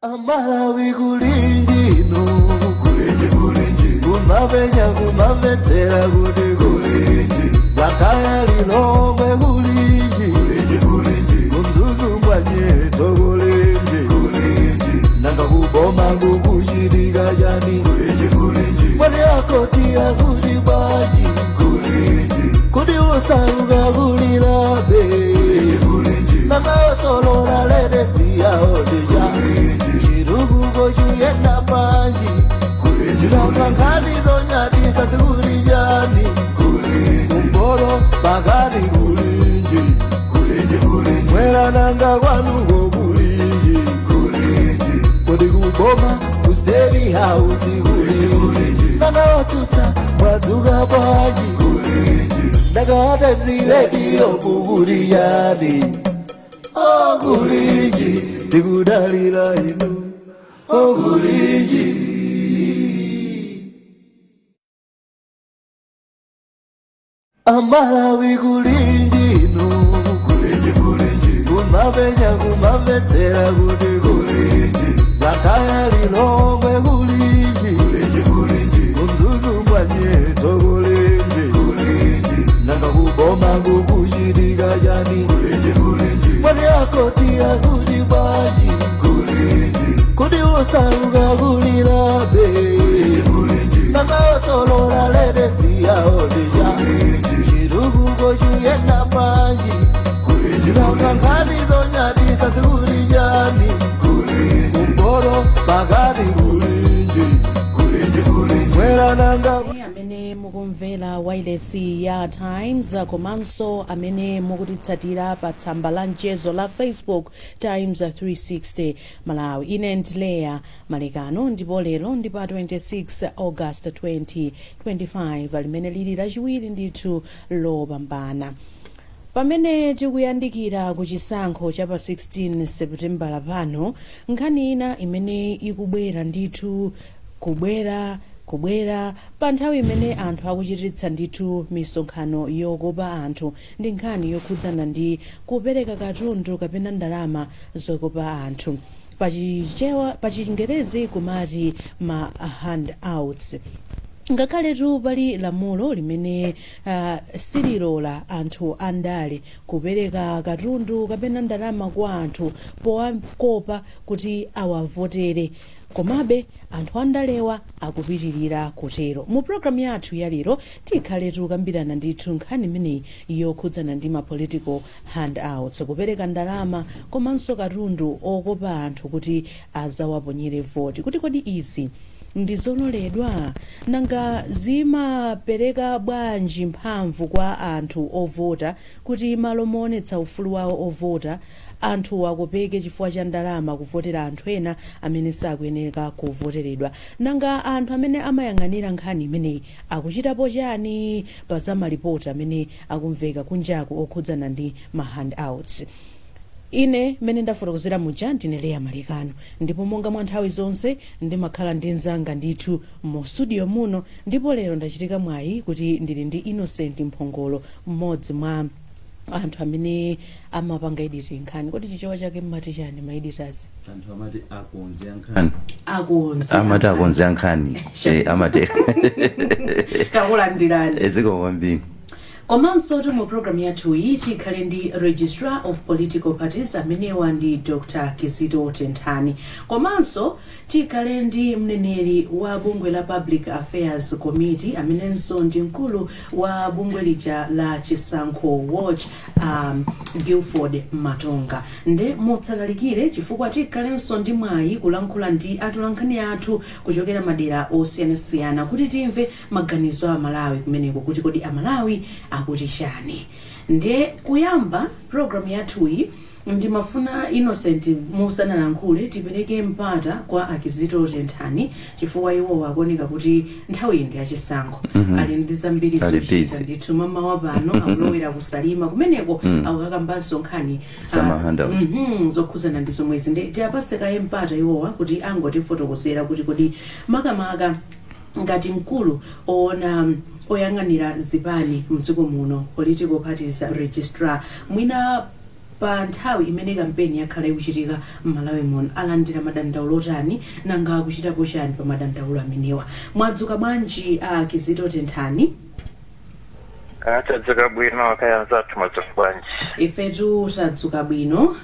Amalawi kulinji ino, kulinji kulinji, kumapenya kumamvetsera kuti kulinji, Blantyre, Lilongwe kulinji, kulinji kulinji, kuMzuzu ngwanyeto kulinji, kulinji, nanga kuboma kukuchitika chani? Kulinji kulinji, mwani akoti akuti bwanji? Kulinji, kuti usauka kulilabe? Kulinji, nanga osolola latest yawo ndija chirukuko chuyenda panji? Nanga nkhani zonyadisa zikuli chani? Kumpolo pakati kulinji, mwera nanga kwanuko kulinji? Kodi kuboma ku State House kulinji? Nanga watsutsa mwadzuka bwanji? Ndakata mzilediyo kukuli yani? Okulinji, tikudalira inu, okulinji. Amalawi kulinji ino, kulinji kulinji, kumapenya kumamvetsera kuti kulinji, Blantyre, Lilongwe kulinji, kulinji kulinji, kuMzuzu ngwanyeto kulinji, kulinji, nanga kuboma kukuchitika chani? Kulinji kulinji, mwani akoti akuti bwanji? Kulinji, kuti usauka kulilabe? Nanga osolola latest yawo ndija chirukuko chuyenda panji? Nanga nkhani zonyadisa zikuli chani? Kumpolo pakati kulinji, mwera nanga Amene mukumvera wailesi ya Times komanso amene mukutitsatira pa tsamba la mchezo la Facebook, Times 360 Malawi, ine ndileya Malekano, ndipo lero ndi pa 26 August 2025, limene lili lachiwiri ndithu lopambana, pamene tikuyandikira ku chisankho cha pa 16 Seputembala pano. Nkhani ina imene ikubwera ndithu, kubwera kubwera pa nthawi imene anthu akuchititsa ndithu misonkhano yokopa anthu, ndi nkhani yokhudzana ndi kupereka katundu kapena ndalama zokopa anthu, pachichewa, pachingerezi kumati ma handouts. Ngakhaletu pali lamulo limene sililola anthu andale kupereka katundu kapena ndalama kwa anthu powakopa kuti awavotere, komabe anthu andalewa akupitirira kutero. Mu programu yathu ya lero tikhale tikukambirana ndithu nkhani imeneyi yokhudzana ndi ma political handouts, kupereka ndalama komanso katundu okopa anthu kuti azawaponyere voti, kuti kodi izi ndi zololedwa? Nanga zimapereka bwanji mphamvu kwa anthu ovota kuti malo moonetsa ufulu wawo ovota, anthu akopeke chifukwa cha ndalama kuvotera anthu ena amene sakuyenera kuvoteredwa? Nanga anthu amene amayang'anira nkhani imeneyi akuchitapo chani pa za malipoti amene akumveka kunjaku okhudzana ndi ma handouts? Ine mmene ndafotokozera muja, ndine Leya Malekano, ndipo monga mwa nthawi zonse ndimakhala ndi mzanga ndithu mu studio muno, ndipo lero ndachitika mwayi kuti ndili ndi Innocent Mphongolo, mmodzi mwa anthu amene amapanga edit nkhani. Kodi chichewa chake mmati chani, ma editors? Anthu amati akonzi ankhani. Akonzi. Amati akonzi ankhani. Amati. Takulandirani. Zikomo kwambiri. Komanso tu mu programu yathuyi tikhale ndi Registrar of Political Parties, amenewa ndi Dr Kizito Tenthani, komanso tikhale ndi mneneri wa bungwe la Public Affairs Committee, amenenso ndi mkulu wa bungwe lija la Chisankho Watch, Guilford Matonga. Nde musatalikire, chifukwa tikhalenso ndi mwayi kulankhula ndi atolankhani athu kuchokera madera osiyanasiyana kuti timve maganizo a Amalawi kumeneko, kuti kodi Amalawi akuti chani. Ndiye kuyamba programu yathuyi, ndimafuna, Innocent, musanalankhule, tipereke mpata kwa Akizito Tenthani, chifukwa iwo akuoneka kuti nthawi iyi ndi yachisankho, ali ndi zambiri Ali zochita. busy. Ndithu, mamawa pano akulowera kuSalima, kumeneko akukakambanso nkhani Sama handouts. Zokhuzana ndi zomwezi. Ndi tiapase kaye mpata iwowa kuti angotifotokozera kuti kodi makamaka ngati mkulu oona oyang'anira zipani mdziko muno, political parties registrar, mwina Pa nthawi imene kampeni yakhala ikuchitika m'Malawi muno, alandira madandaulo otani? Nanga akuchitapo chani pa madandaulo amenewa? Mwadzuka bwanji, a Kizito Tenthani? Tadzuka bwino, kaya anzathu mwadzuka bwanji? Ifetu tadzuka bwino.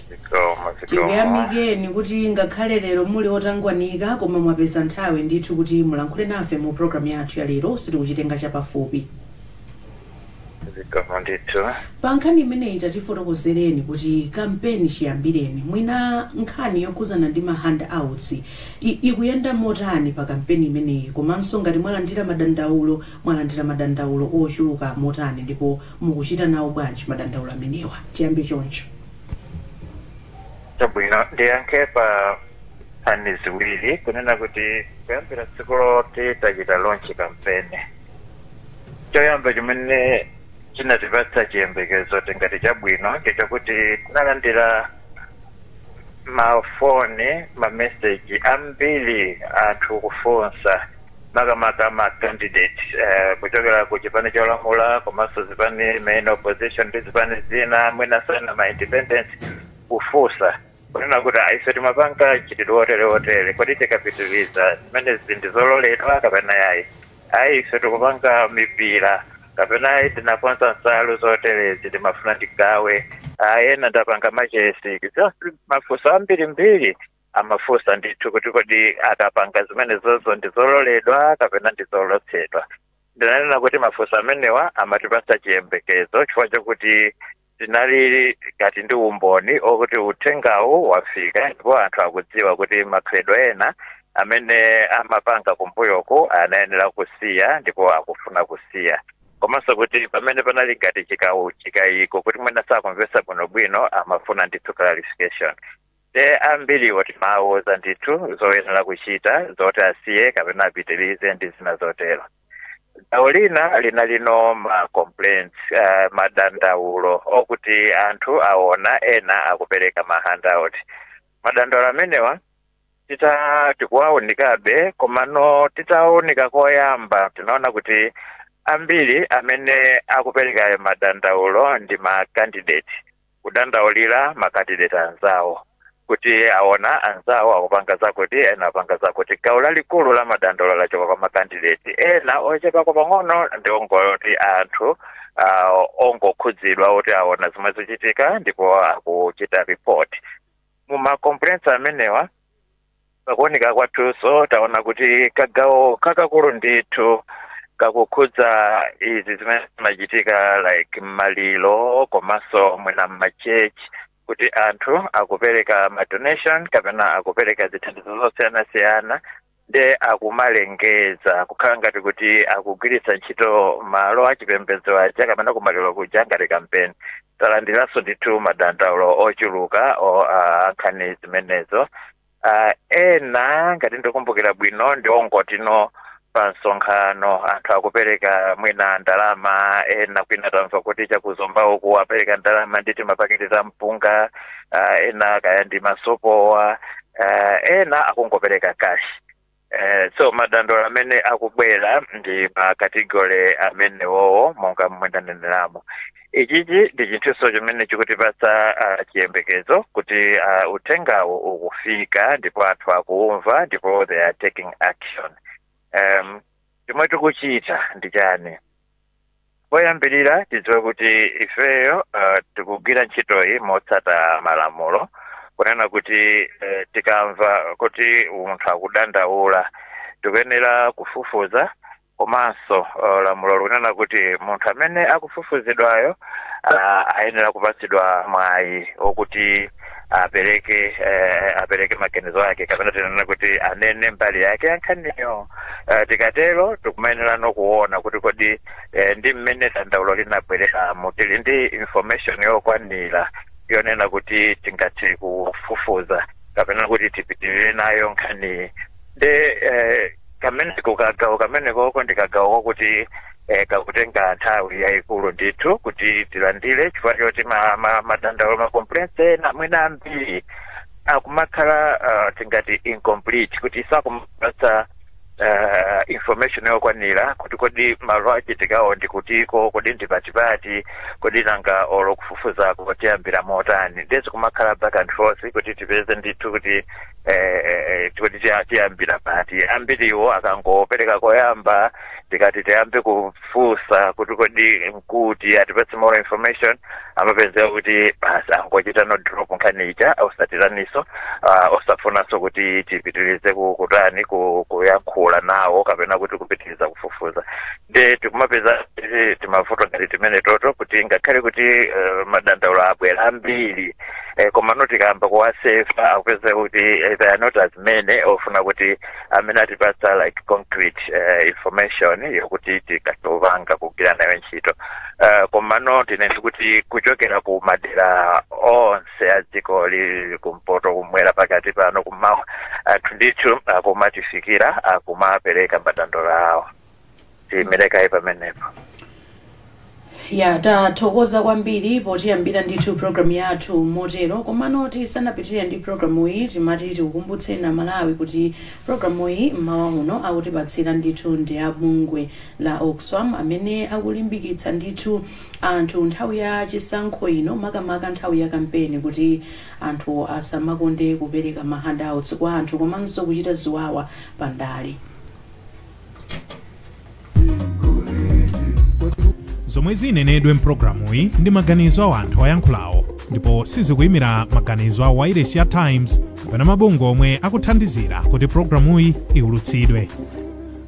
Zikomo, zikomo. Tikuyamikeni kuti ngakhale lero muli otangwanika, koma mwapeza nthawi ndithu kuti mulankhule nafe mu programu yathu ya lero. Sitikuchitenga chapafupi. Zikomo ndithu. Pa nkhani imeneyi, tatifotokozereni kuti kampeni chiyambireni, mwina nkhani yokhuzana ndi ma handouts ikuyenda motani pa kampeni imeneyi, komanso ngati mwalandira madandaulo, mwalandira madandaulo ochuluka motani, ndipo mukuchita nawo bwanji madandaulo amenewa? Tiyambe choncho. Chabwino, ndiyankhe pa nkhani ziwiri, kunena kuti kuyambira tsiku loti tachita launch campaign, choyamba chimene chinatipatsa chiyembekezo tingati chabwino ndichokuti tinalandira mafoni, mameseji ambiri, anthu kufunsa, makamaka ma candidate kuchokera ku chipani cholamula komanso zipani main opposition ndi zipani zina, mwina ma independent, kufunsa kunena kuti, "Ife timapanga chitidwe otere otere, kodi tikapitiriza zimene ndi zololedwa kapena yayi? Ayi, ife tikupanga mipira, kapena ayi, tinakonza nsalu zoterezi, timafuna tigawe. Ayi, ena ndapanga machesi." Mafunso ambirimbiri amafunsa ndithu kuti kodi akapanga zimene zozo ndi zololedwa kapena ndi zolotsedwa. Ndinanena kuti mafunso amenewa amatipatsa chiyembekezo chifukwa chokuti tinali ngati ndi umboni okuti uthengawu wafika ndipo anthu akudziwa kuti makhalidwe ena amene amapanga kumbuyoku anayenera kusiya ndipo akufuna kusiya, komanso kuti pamene panali ngati chikayiko kuti mwina sakumvetsa bwinobwino, amafuna ndithu clarification. Te ambiriwo timawuza ndithu zoyenera kuchita, zoti asiye kapena apitirize ndi zina zotero. Gawo lina linalino ma complaints, madandaulo okuti anthu aona ena akupereka ma handout. Madandaulo amenewa tita tikuwawunikabe, komano titawunika koyamba tinaona kuti ambiri amene akupereka madandaulo ndi ma candidate, kudandaulira ma candidate anzawo kuti aona anzawo akupanga zakuti, ena apanga zakuti. Gawo lalikulu la madandaulo lachoka kwa ma candidate. Ena ochepako pang'ono ndi ongoti anthu ongokhudzidwa kuti aona zomwe zikuchitika ndipo akuchita report. Muma complaints amenewa, pakuoneka kwathunso taona kuti kagawo kakakulu ndithu kakukhudza izi zimene zimachitika like malilo komanso mwina mma church, kuti anthu akupereka ma donation kapena akupereka zithandizo zosiyanasiyana, nde akumalengeza kukhala ngati kuti akugwiritsa ntchito malo achipembedzo aja kapena kumaliro kuja ngati kampeni. Talandiranso ndithu madandaulo ochuluka o nkhani zimenezo. Ena, ngati ndikumbukira bwino, ndi ongotino pa msonkhano anthu akupereka mwina ndalama. Ena kwina tamva kuti chakuzomba uku apereka ndalama nditi mapaketi za mpunga, ena kaya ndi masopowa, ena akungopereka cash. So madandaulo amene akubwera ndi ma category amenewowo monga momwe ndaneneramo. Ichichi ndi chinthuso chimene chikutipatsa chiyembekezo kuti uthengawo ukufika ndipo anthu akuumva ndipo they are taking action. Chomwe tikuchita ndi chani? Poyambirira, tidziwe kuti ifeyo tikugwira ntchitoyi motsata malamulo, kunena kuti tikamva kuti munthu akudandaula, tikuyenera kufufuza. Komanso lamulo likunena kuti munthu amene akufufuzidwayo ayenera kupatsidwa mwayi wokuti apereke maganizo ake, kapena tinene kuti anene mbali yake yankhaniyo. Tikatero tikumayenera kuona kuti kodi ndi mmene dandaulo linabwereramo tili ndi information yokwanira yonena kuti tingathe kufufuza kapena kuti tipitirire nayo nkhaniyi. Nde kameneko kagawo kamenekoko ndi kagawo kokuti kakutenga nthawi yayikulu ndithu kuti tilandire, chifukwa choti madandaulo, ma complaints ena mwina ambiri akumakhala tingati incomplete, kuti sakumapatsa Information yokwanira kuti kodi malo achitikawo ndi kutiko, kodi ndi patipati, kodi nanga olo kufufuzako tiyambira motani. Ndezi kumakhala back and forth kuti tipeze ndithu kuti kuti tiyambira pati. Ambiriwo akangopereka koyamba, tikati tiyambe kufunsa kuti kodi nkuti, atipatse more information, amapezeka kuti basi angochita no drop nkhani ija, osatiraniso, osafunanso kuti tipitirize kutani, kuyankhula nawo kapena kuti kupitiriza kufufuza. Nde tikumapeza timavuto ngati timene toto, kuti ngakhale kuti madandaulo abwera ambiri, koma no tikayamba kuwasefa akupeza kuti they are not as many ofuna kuti amene atipatsa like concrete information yokuti tikatopanga kugwira nayo ntchito. Komano tinene kuti kuchokera ku madera onse a dziko lili, kumpoto, kumwera, pakati pano, kumawa, anthu ndithu akumatifikira, akumapereka madandaulo awo. Timerekayi pamenepo. Ya, tathokoza kwambiri potiyambira ndithu programu yathu motero. Komano tisanapitirire ndi programu iyi, timati tikukumbutseni Amalawi kuti programu iyi mmawa uno akutipatsira ndithu ndi abungwe la Oxfam, amene akulimbikitsa ndithu anthu nthawi ya chisankho ino, makamaka nthawi ya kampeni, kuti anthu asamakonde kupereka ma handouts kwa anthu komanso kuchita ziwawa pandale. Zomwe zinenedwe mpulogalamuyi ndi maganizo a anthu oyankhulawo ndipo sizikuyimira maganizo a wailesi ya Times kapena mabungwe omwe akuthandizira kuti pulogalamuyi iwulutsidwe.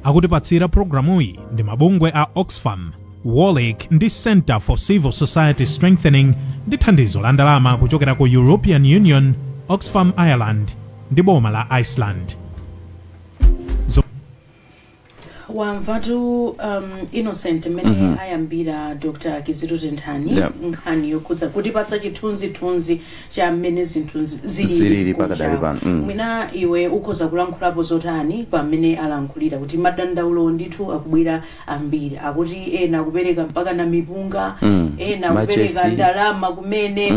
Akutipatsira pulogalamuyi ndi mabungwe a Oxfam, WOLREC ndi Center for Civil Society Strengthening, ndi thandizo la ndalama kuchokera ku European Union, Oxfam Ireland ndi boma la Iceland. Wamvatu, Innocent, mmene ayambira Dr Kizito Tenthani nkhani yokhudza kuti pasa chithunzithunzi cha mmene zinthu zilili zilili pakadali kunjaku. pano. Mwina iwe ukhoza kulankhulapo zotani pamene alankhulira kuti madandaulo ndithu akubwera ambiri, akuti ena akupereka mpaka na mipunga, ena akupereka machesi. ndalama kumene,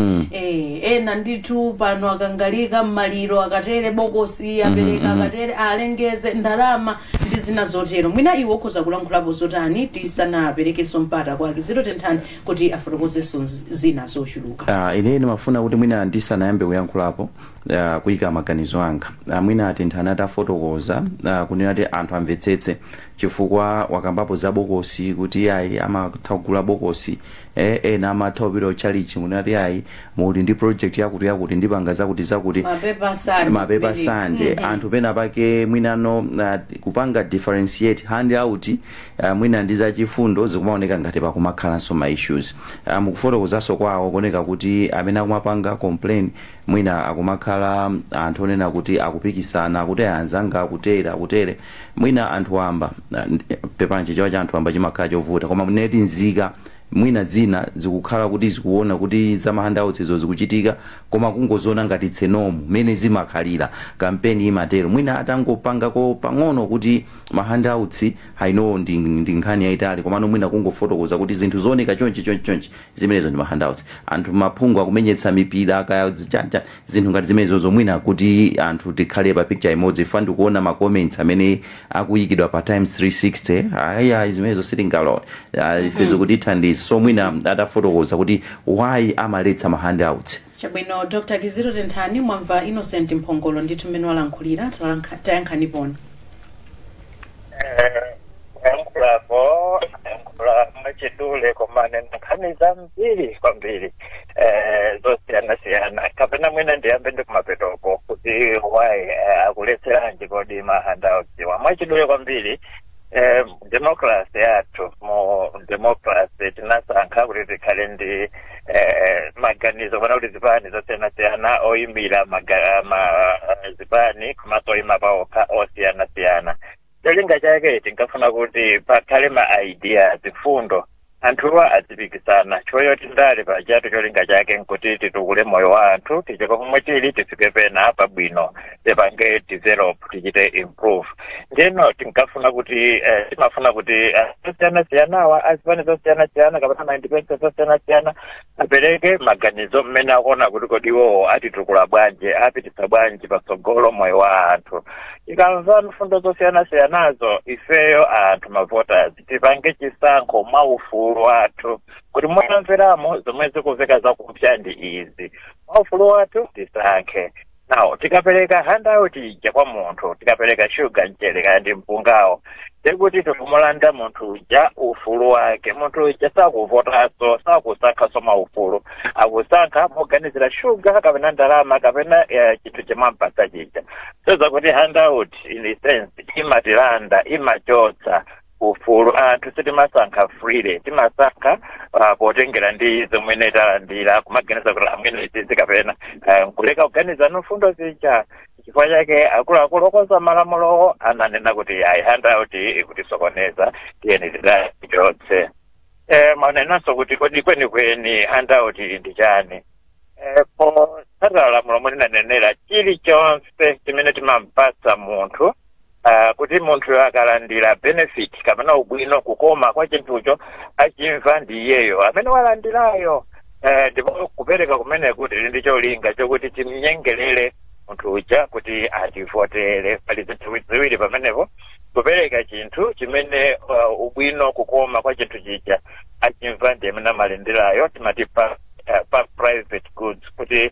ena ndithu pano akangalika mmaliro, akatere bokosi apereka, akatere alengeze ndalama ndi zina zotero. Mwina iwe ukhoza kulankhulapo zotani tisanaperekenso mpata kwa Kizito Tenthani kuti afotokozenso zina zochuluka? Ine ndimafuna kuti mwina ndisanayambe kuyankhulapo, kuyika maganizo anga, mwina Atenthani atafotokoza, kunena kuti anthu amvetsetse, chifukwa wakambapo za bokosi kuti ayi, amatha kugula bokosi, ena amatha kupita kuchalichi kunena kuti ayi, muli ndi project yakuti yakuti, ndipanga zakuti zakuti. Mapepa sande. Mapepa kumene. sande. Anthu pena pake mwinano kupanga differentiate handout mwina ndi zachifundo zikumaoneka ngati pakumakhalanso ma issues. Mukufotokozanso kwawo kuoneka kuti amene akumapanga complain mwina akumakhala anthu onena kuti akupikisana, akuti anzanga akutere akutere. Mwina anthu wamba, pepani, Chichewa cha anthu wamba chimakhala chovuta, koma muneti nzika mwina zina zikukhala kuti zikuona kuti za ma handouts izo zikuchitika, koma kungoziona ngati tsenomu mene zimakhalira, kampeni imatero. Mwina atangopangako pang'ono kuti ma handouts, I know ndi nkhani yayitali, komano mwina kungofotokoza kuti zinthu zooneka chonchi chonchi chonchi, zimenezo ndi ma handouts. Anthu maphungu akumenyetsa mipira kaya zichanja, zinthu ngati zimenezozo, mwina kuti anthu tikhale pa picture imodzi. Ifa ndikuona ma comments amene akuyikidwa pa Times 360, aya, zimenezo sitingalole, ife zikutithandiza. So mwina atafotokoza kuti why amaletsa ma handouts. Chabwino, Dr Kizito Tenthani, mwamva Innocent Mphongolo ndithu mmene walankhulira. Tayankhani poni. Yankhulapo, yankhula mwachidule, koma nena nkhani zambiri kwambiri zosiyana-siyana. Kapena mwina ndiyambe ndi kumapetoko kuti why, akuletseranji kodi ma handouts wa. Mwachidule kwambiri, democracy yathu, mu democracy tinasankha kuti tikhale ndi maganizo kapena kuti zipani zosiyana-siyana, oyimbira zipani komanso oyima paokha osiyana-siyana. Cholinga chake tinkafuna kuti pakhale ma ideas, mfundo. Anthuwa azipikisana chifukwa choti ndale pajatu cholinga chake nkuti titukule moyo wa anthu, tichoke pomwe tili tifike pena pabwino, tipange develop, tichite improve. Ndeno tinkafuna kuti timafuna kuti zosiyanasiyanawa, azipani zosiyanasiyana kapena ma independent zosiyanasiyana, apereke maganizo mmene akuona kuti kodi iwowo atitukula bwanji, apititsa bwanji patsogolo moyo wa anthu. Tikamva mfundo zosiyanasiyanazo, ifeyo anthu, ma voters, tipange chisankho mwaufulu wathu kuti mwamveramo zomwe zikumveka zakupsa ndi izi, mwaufulu wathu tisankhe. Now tikapereka handout ija kwa munthu, tikapereka shuga, mchere kaya ndi mpungawo, ndekuti tikumulanda munthu uja ufulu wake. Munthu uja sakuvotanso, sakusankhanso maufulu, akusankha moganizira shuga kapena ndalama kapena chinthu chimwampasa chija. Soza kuti handout in a sense imatilanda, imachotsa ufulu. Anthu sitimasankha freely, timasankha potengera ndi zomwe talandira, kumaganiza kuti amwene izizi kapena nkuleka kuganiza mfundo zija. Chifukwa chake akuluakulu okonza malamulowo ananena kuti ayi, handout ikutisokoneza, tiyeni tichotse. Manenanso kuti kodi kwenikweni handout ndi chani? Potsatira lamulo lomwe linanenera, chilichonse chimene timampatsa munthu kuti munthu akalandira benefit kapena ubwino, kukoma kwa chinthucho achimva ndi iyeyo amene walandirayo. Ndipo kupereka kumene kuti ndi cholinga chokuti timnyengerere munthu uja kuti ativotere. Pali zinthu ziwiri pamenepo: kupereka chinthu chimene ubwino, kukoma kwa chinthu chija achimva ndi amene amalandirayo, timati pa private goods, kuti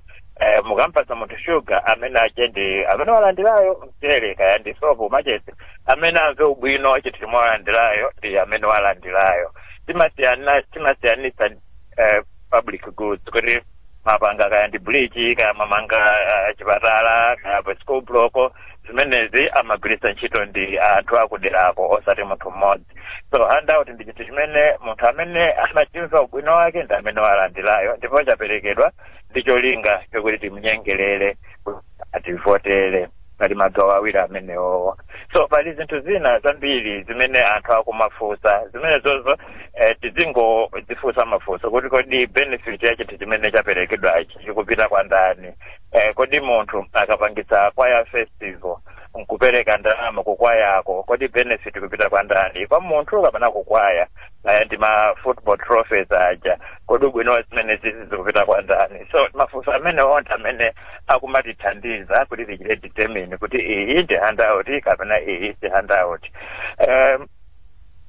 mukampatsa munthu shuga, amene ache ndi amene walandirayo, mchere kaya ndi sopo, machesi, amene amve ubwino wa chinthu chomwe walandirayo ndi amene walandirayo. Timasiyanitsa public goods kuti mapanga kaya ndi bridge, kaya mamanga chipatala, kaya pa school block, zimenezi amagwiritsa ntchito ndi anthu akuderako, osati munthu mmodzi. So handout ndi chinthu chimene munthu amene amachimva ubwino wake ndi amene walandirayo, ndipo chaperekedwa ndi cholinga chokuti timnyengerere kuti ativotere. Pali magawo awiri amenewowo. So pali zinthu zina zambiri zimene anthu akumafunsa, zimene zozo tizingozifunsa mafunso kuti kodi benefit ya chinthu chimene chaperekedwachi chikupita kwa ndani? Kodi munthu akapangitsa kwaya festival nkupereka ndalama kukwayako, kodi benefit kupita kwa ndani, kwa munthu kapena kukwaya? Kaya ndi ma football trophies aja, kodi ubwino wa zimene zizi zikupita kwa ndani? So mafunso amene onse amene akumatithandiza kuti tichite determine kuti iyi ndi handout kapena iyi si handout.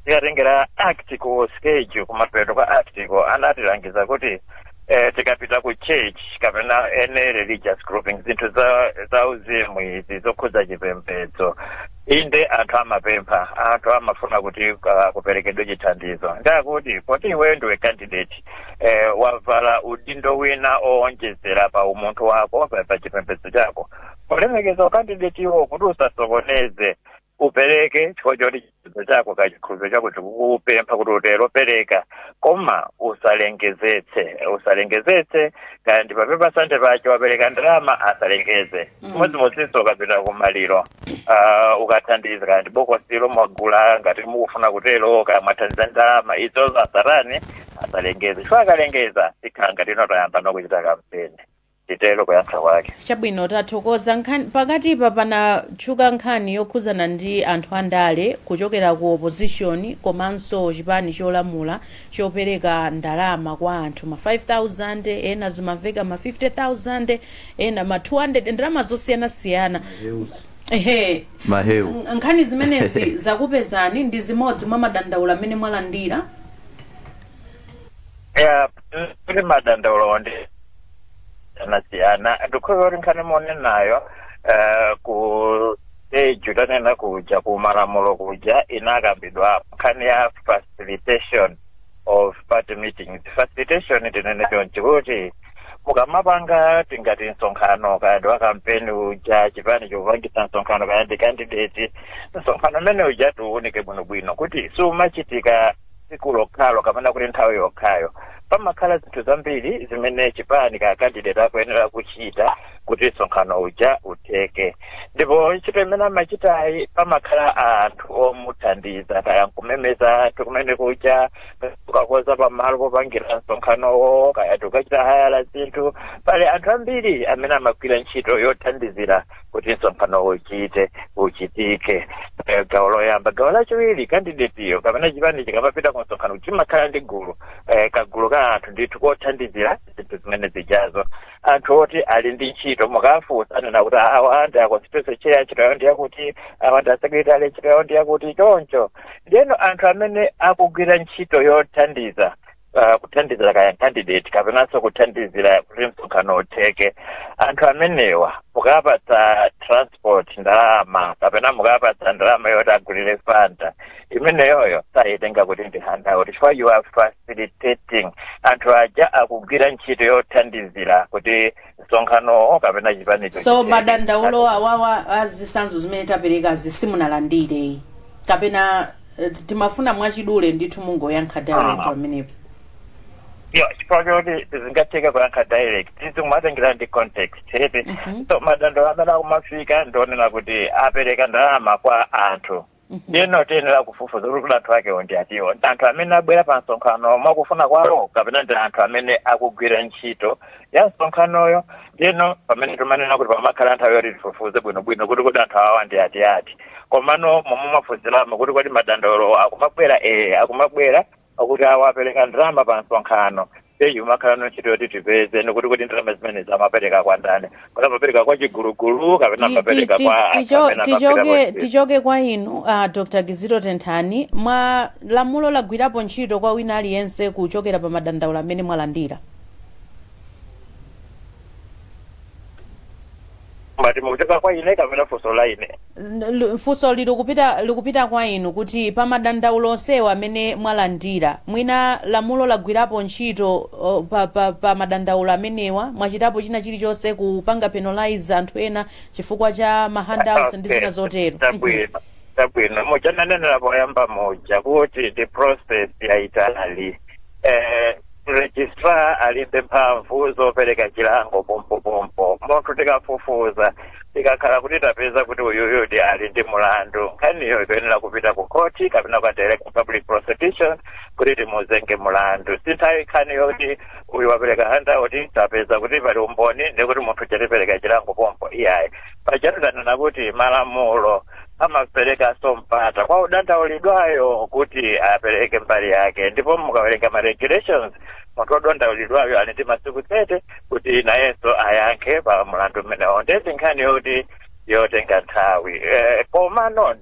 Tikatengera article schedule, kumapeto kwa article anatilangiza kuti tikapita ku church kapena any religious grouping, zinthu za uzimu izi zokhudza chipembedzo, inde anthu amapempha, anthu amafuna kuti kuperekedwe chithandizo. Ndakuti poti iweyo ndiwe candidate, wavala udindo wina owonjezera pa umunthu wako, pa chipembedzo chako, polemekeza ukandidate iwo, kuti usasokoneze, upereke chifukwa choti chipembedzo chako, kachikhulupiriro chako chikukupempha kuti utero, pereka, koma usalengezetse, usalengezetse. Kaya ndi papepa sande pacho wapereka ndalama, asalengeze. Chimodzimodzinso ukapita kumaliro, ukathandiza kaya ndi bokosilo mwagula ngati mukufuna kutero, kaya mwathandiza ndalama, izozo asarani, asalengeze, chifukwa akalengeza tikhala ngati ino tayamba nokuchita kampeni. Titero kuyankha kwake. Chabwino, tathokoza. Nkhani pakatipa panatchuka nkhani yokhuzana ndi anthu andale kuchokera ku opposition komanso chipani cholamula chopereka ndalama kwa anthu, ma 5000 ena, zimamveka ma 50,000 ena, ma 200, ndalama zosiyanasiyana, ehe. Mahewu. Nkhani zimenezi zakupezani, ndi zimodzi mwa madandaulo amene mwalandira? Ya, kuti madandaulo ndi siyana. Ndikhuza kuti nkhani munenayo, ku stage tanena kuja ku malamulo kuja inakambidwa nkhani ya facilitation of party meetings. Facilitation, tinene chonchi kuti mukamapanga tingati msonkhano, kaya ndi wa kampeni uja, chipani chopangisa msonkhano, kaya ndi candidate, msonkhano umene uja tiuwunike bwinobwino kuti sumachitika tsiku lokhalo kapena kuti nthawi yokhayo. Pamakhala zinthu zambiri zimene chipani ka candidate akuyenera kuchita kuti msonkhano uja utheke. Ndipo ntchito imene amachitayi, pamakhala anthu omuthandiza, kaya nkumemeza anthu kumene kuja, kukakoza pamalo popangira msonkhanowo, kaya tikachita hayala zinthu. Pali anthu ambiri amene amagwira ntchito yothandizira kuti msonkhano uchitike. Gawo loyamba. Gawo lachiwiri, candidate kapena chipani chikamapita ku msonkhano chimakhala ndi gulu, kagulu ka anthu ndithu kothandizira zinthu zimene zijazo, anthu oti ali ndi ntchito. Mukafunsa anena kuti awa ndi a constituency chair, ntchito yawo ndiyakuti, awa ndi a secretary, ntchito yawo ndiyakuti, choncho. Ndiyeno anthu amene akugwira ntchito yothandiza, kuthandizira kaya candidate kapenanso kuthandizira kuti msonkhano utheke, anthu amenewa mukapatsa transport ndalama kapena mukapatsa ndalama yoti agulire Fanta, imeneyoyo sayitenga kuti ndi handout, chifukwa you are facilitating. Anthu aja akugwira ntchito yothandizira kuti msonkhanowo kapena chipanicho So chitheke. madandaulo awawa azisanzo zimene taperekazi simunalandire, kapena timafuna mwachidule ndithu mungoyankha direct pamenepo? Yo, chifukwa choti zingatheka kuyankha direct, tizikumatengera ndi context eti. So madandaulo amene akumafika ndionena kuti apereka ndalama kwa anthu. Ndiyeno tiyenera kufufuza kuti anthu akewo ndi atiwo, ndi anthu amene abwera pa msonkhano mwakufuna kwawo kapena ndi anthu amene akugwira ntchito ya msonkhanoyo. Ndiyeno pamene timanena kuti pamakhala nthawi yoti tifufuze bwinobwino kuti kodi anthu awawa ndi ati ati. Komano momwe mwafunziramo kuti kodi madandaulo akumabwera, akumabwera akuti awa apereka ndalama pa msonkhano. Eyi, umakhala no ntchito yoti tipeze nikuti kuti ndalama zimene zamapereka kwa ndani, kuti amapereka kwa chigulugulu kapena amapereka kwa anthu amene amagwira ntchito. Tichoke kwa inu, Dr Kizito Tenthani. Mwa lamulo lagwirapo ntchito kwa wina aliyense kuchokera pa madandaulo amene mwalandira? Mati mukuchoka kwa ine kapena funso la ine? Funso lili likupita kwa inu kuti pa madandaulo onsewa amene mwalandira, mwina lamulo lagwirapo ntchito pa madandaulo amenewa? Mwachitapo china chilichonse kupanga penalize anthu ena chifukwa cha ma handouts ndi zina zotero? Chabwino, chabwino. Muchananenera poyamba muja kuti the process yaitali. Registrar alibe mphamvu zopereka chilango pompopompo. Munthu tikafufuza, tikakhala kuti tapeza kuti uyuyu ndi ali ndi mulandu, nkhaniyo ikuyenera kupita ku khoti kapena kwa Director Public Prosecution kuti timuzenge mulandu. Sinthawi nkhani yoti uyu wapereka handout, tapeza kuti pali umboni, ndikuti munthu chatipereka chilango pompo, iyayi. Pajatu tanena kuti malamulo amaperekanso mpata kwa odandaulidwayo kuti apereke mbali yake, ndipo mukawerenga ma regulations, munthu wodandaulidwayo ali ndi masiku 30 kuti nayenso ayankhe pa mulandu umenewo. Ndezi nkhani yoti yotenga nthawi. Komano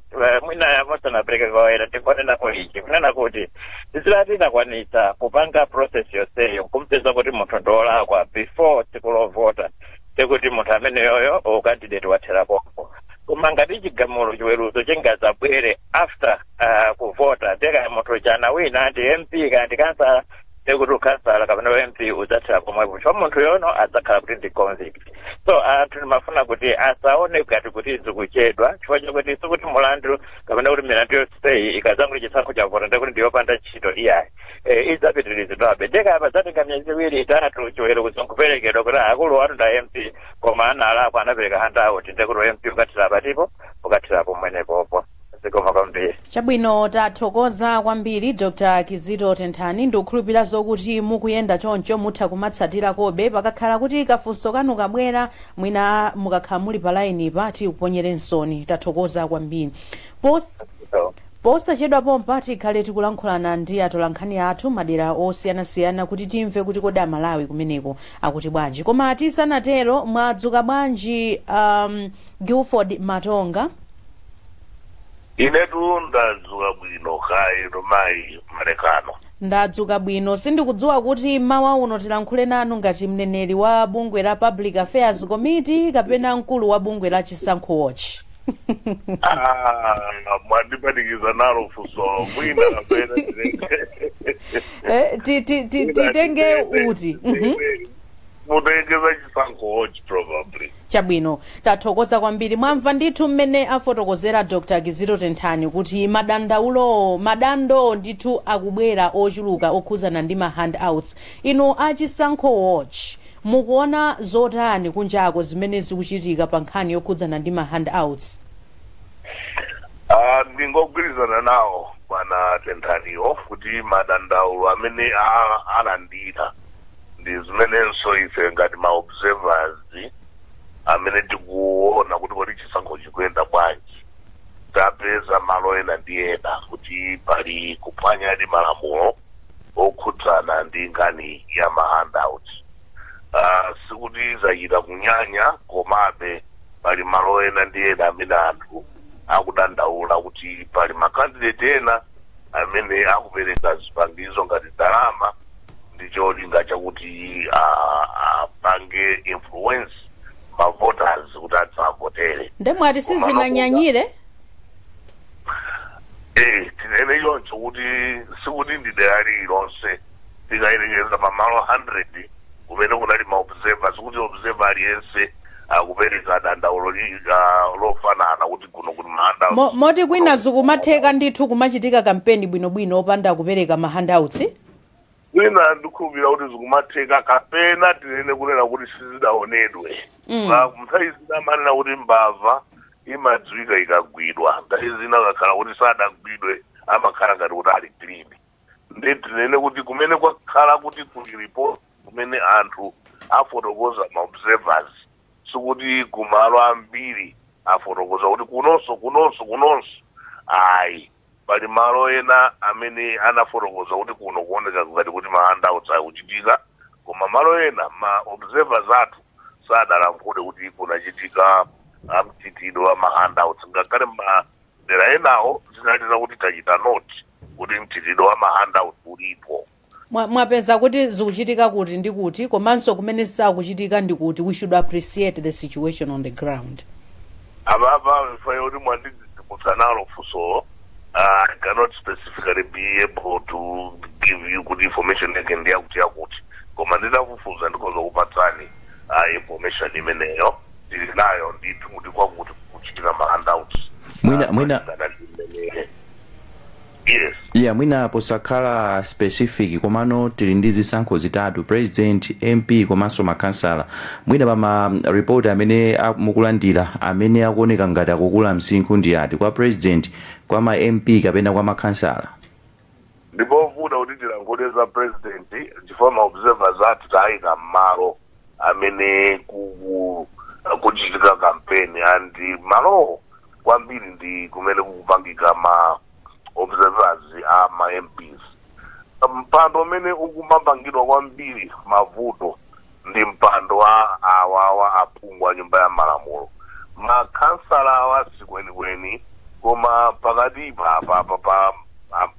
mwina musanapereke kwa tingonenapo ichi, kunena kuti tizilati tinakwanitsa kupanga process yonseyo kumpeza kuti munthu ndiolakwa before tsiku lovota, tekuti munthu ameneyoyo ucandidate wathera pompo. Koma ngati chigamulo, chiweruzo chingadzabwere after kuvota, teka munthu chana wina ndi MP kandi kansala, tekuti ukhansala kapena MP udzathera pomwepo, chifukwa munthu yono adzakhala kuti ndi convict. So anthu ndimafuna kuti asaone ngati kuti zikuchedwa, chifukwa chakuti sikuti mulandu kapena kuti milandu yonseyi ikadzanguti chisankho chavota ndekuti ndiyopanda ntchito, iyayi. Idzapitirizidwabe. Ndeka padzatenga miyezi 2, 3, chiweruzo nkuperekedwa kuti akulu atu nda MP koma analakwa, anapereka handout, ndekuti MP ukathira patipo, ukathira pomwenepopo. Zikomo kwambiri. Chabwino, tathokoza kwambiri, Dr Kizito Tenthani. Ndikukhulupirira zokuti mukuyenda choncho mutha kumatsatira kobe. Pakakhala kuti kafunso kanu kabwera, mwina mukakhala muli pa line pa, tikuponyerensoni. Tathokoza kwambiri. Posachedwa pompa tikhale tikulankhulana ndi atolankhani athu madera osiyanasiyana kuti timve kuti kodi Amalawi kumeneko akuti bwanji. Koma tisanatero, mwadzuka bwanji, Guilford Matonga? Inetu ndadzuka bwino, kaino mayi Malekano? Ndadzuka bwino. Sindikudziwa kuti mawa uno tilankhule nanu ngati mneneri wa bungwe la Public Affairs Committee kapena mkulu wa bungwe la Chisankho Watch. Ah, mwandipanikiza nalo funsolo. Mwina kapena Titenge uti? Mutengeza Chisankho Watch probably. Chabwino, tathokoza kwambiri. Mwamva ndithu mmene afotokozera Dr Kizito Tenthani kuti madandaulo, madando ndithu akubwera ochuluka okhuzana ndi ma handouts. Inu achisankho Watch, mukuona zotani kunjako zimene zikuchitika pa nkhani yokhudzana ndi ma handouts? Ah, ndingogwirizana nawo bwana Tenthaniwo kuti madandaulo amene alandira ndi zimenenso ife ngati ma observers amene tikuona kuti kodi chisankho chikuyenda bwanji, tapeza malo ena ndi ena kuti pali kuphwanya ndi malamulo okhudzana ndi nkhani ya ma handouts. Sikuti zachita kunyanya, komabe pali malo ena ndi ena amene anthu akudandaula kuti pali ma candidate ena amene akupereka zipangizo ngati ndalama ndi cholinga chakuti apange influence ma voters kuti adzavotere. Ndemwati sizinanyanyire? Tinene choncho kuti sikuti ndi dera lililonse. Tikayerekeza pamalo 100 kumene kunali ma observer, sikuti observer aliyense akupereka dandaulo lofanana kuti kuno kuti ma handouts. Moti kwina zikumatheka ndithu, kumachitika kampeni bwinobwino opanda kupereka ma handouts? Kwina ndikukhulupirira kuti zikumatheka, kapena tinene kunena kuti sizidaonedwe. Nthawi zina amanena kuti mbava imadziwika ikagwidwa. Nthawi zina akakhala kuti sadagwidwe, amakhala ngati kuti ali clean. Ndi tinene kuti kumene kwakhala kuti kuli report, kumene anthu afotokoza, ma observers, sikuti kumalo ambiri afotokoza kuti kunonso, kunonso, kunonso, ayi. Pali malo ena amene anafotokoza kuti kuno kuoneka ngati kuti ma handouts akuchitika, koma malo ena ma observers athu sadalankhule kuti kunachitika mchitidwe wa ma handouts, ngakhale madera enawo zinali zakuti tachita note kuti mchitidwe wa ma handout ulipo. Mwapeza kuti zikuchitika kuti ndi kuti, komanso kumene sakuchitika ndi kuti. We should appreciate the situation on the ground. Apapa mfayo kuti mwandidzidzimutsa nalo funsolo. I cannot specifically be able to give you kuti information yake ndi yakuti yakuti, koma nditafufuza ndikhoza kupatsani information imeneyo. Tili nayo ndithu kuti kwakuti kuchitika ma handouts. Malingana ndi yes. Yeah, mwina posakhala specific, komano tili ndi zisankho zitatu: president, MP komanso makhansala. Mwina pa ma report amene mukulandira, amene akuoneka ngati akukula msinkhu ndi ati, kwa president, kwa ma MP kapena kwa makhansala? Ndipovuta kuti tilankhule za president chifukwa ma observers athu tayika m'malo amene kuchitika campaign, and malowo kwambiri ndi kumene kukupangika ma observers a ma MPs. Mpando umene ukumapangidwa kwambiri mavuto ndi mpando wa awawa aphungu a nyumba ya malamulo. Makhansala awa sikwenikweni, koma pakati pa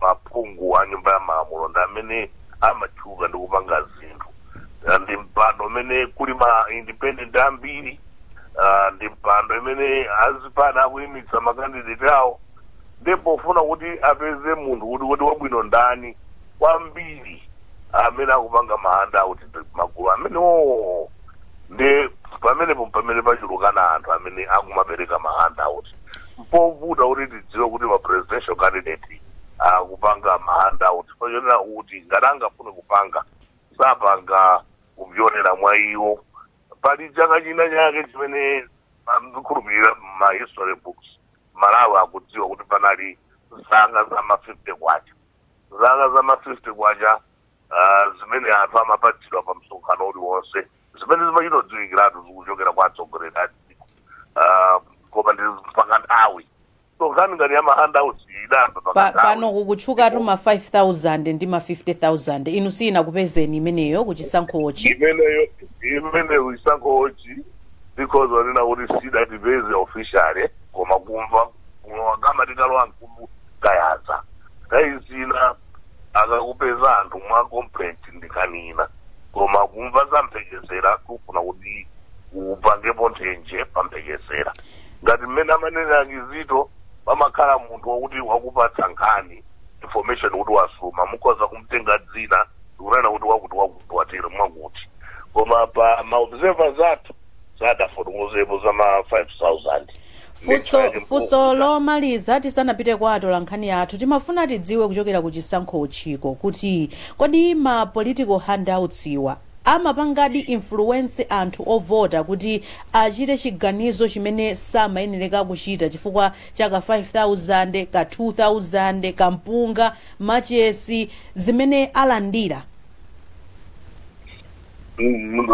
aphungu a nyumba ya malamulo ndi amene amatchuka ndi kupanga zinthu. Ndi mpando umene kuli ma independent ambiri, ndi mpando imene azipani akuyimitsa ma candidate awo, ndipo pofuna kuti apeze munthu kuti wabwino ndani, kwambiri amene akupanga ma handout magulu amenewo. Ndi pamenepo pamene pachulukana anthu amene akumapereka ma handout. Mpovuta kuti tidziwe kuti ma presidential candidate akupanga ma handout, pachonena kuti ngati angafune kupanga, sapanga kupyolera mwa iwo. Pali chaka china chake chimene ndikukhulupirira ma history books Malawi akudziwa kuti panali zaka za ma 50 kwacha, zaka za ma 50 kwacha zimene anthu amapatsidwa pa msonkhano uliwonse, zimene zimachitodziwikiratu zikuchokera kwa atsogoleri a dziko, koma ndi pakanthawi. So nkhani ngati ya ma handouts idayamba pakanthawi. Pano kukutchukatu ma 5000 ndi ma 50,000. Inu siyinakupezeni imeneyo kuchisankhochi? Imeneyo, imeneyo chisankhochi because wanena kuti sidatipeze officially, koma kumva kama tikalowa mkulu kayaza, nthawi zina akakupeza anthu mwa complaint ndikanina, koma kumva za mphekesera, kufuna kuti upangepo nthenje pa mphekesera ngati mmene amanena akizito, pamakhala munthu wakuti wakupatsa nkhani, information kuti wasuma, mukhoza kumtenga dzina ndikunena kuti wakuti wakuti watero mwakuti, koma pa ma observers athu Sadafotokozepo za ma 5000. Funso lomaliza tisanapite kwa atolankhani athu, timafuna tidziwe kuchokera ku chisankho chiko kuti kodi ma political handouts iwa amapangadi influence anthu ovota kuti achite chiganizo chimene samayenereka kuchita chifukwa chaka 5000 ka 2000 kampunga, machesi zimene alandira?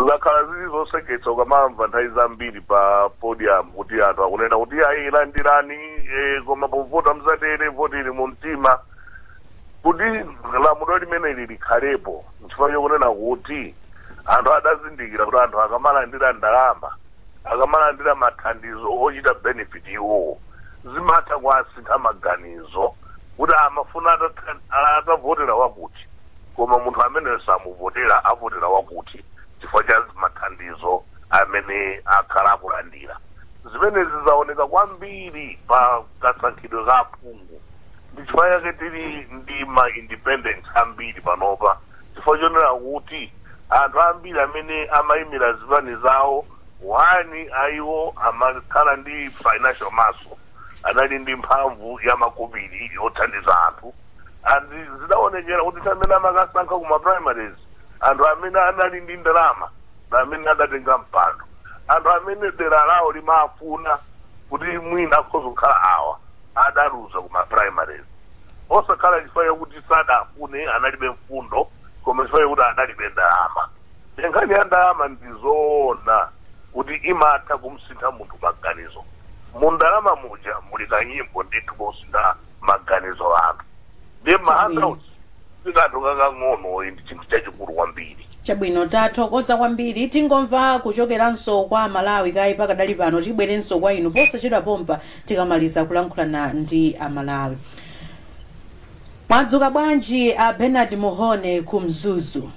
Zakhala zili zoseketsa ukamamva nthawi zambiri pa podium kuti anthu akunena kuti ayi, landirani, koma povota mzatere, voteri mu mtima. Kuti lamulo limeneli likhalepo nchifukwa chokunena kuti anthu adazindikira kuti anthu akamalandira ndalama, akamalandira mathandizo ochita benefit iwowo, zimatha kuasintha maganizo kuti amafuna atavotera wakuti, koma munthu ameneyo samuvotera, avotera wakuti chifukwa cha mathandizo amene akhala akulandira. Zimenezi zaoneka kwambiri pa kasankhidwe ka aphungu. Ndi chifukwa chake tili ndi ma independents ambiri panopa, chifukwa chonena kuti anthu ambiri amene amayimira zipani zawo, wani ayiwo amakhala ndi financial muscle, anali ndi mphamvu ya makobiri yothandiza anthu, and zidaonekera kuti amene amakasankha kuma primaries, anthu amene anali ndi ndalama na amene adatenga mpando. Anthu amene dera lawo limafuna kuti mwina akhoza kukhala awa adaluza kuma primaries, osakhala chifukwa chakuti sadafune, analibe mfundo, koma chifukwa chakuti analibe ndalama. Nkhani ya ndalama ndizoona kuti imatha kumsintha munthu maganizo. Mu ndalama muja muli kanyimbo ndithu kusintha maganizo anthu, ndi ma handouts sikanthu kakang'ono, ndi chinthu chachikulu kwambiri. Chabwino, tathokoza kwambiri. Tingomva kuchokeranso kwa Malawi kayi pakadali pano, tibwerenso kwa inu posachedwa pompa tikamaliza kulankhulana ndi Amalawi. Mwadzuka bwanji a Bernard Muhone ku Mzuzu?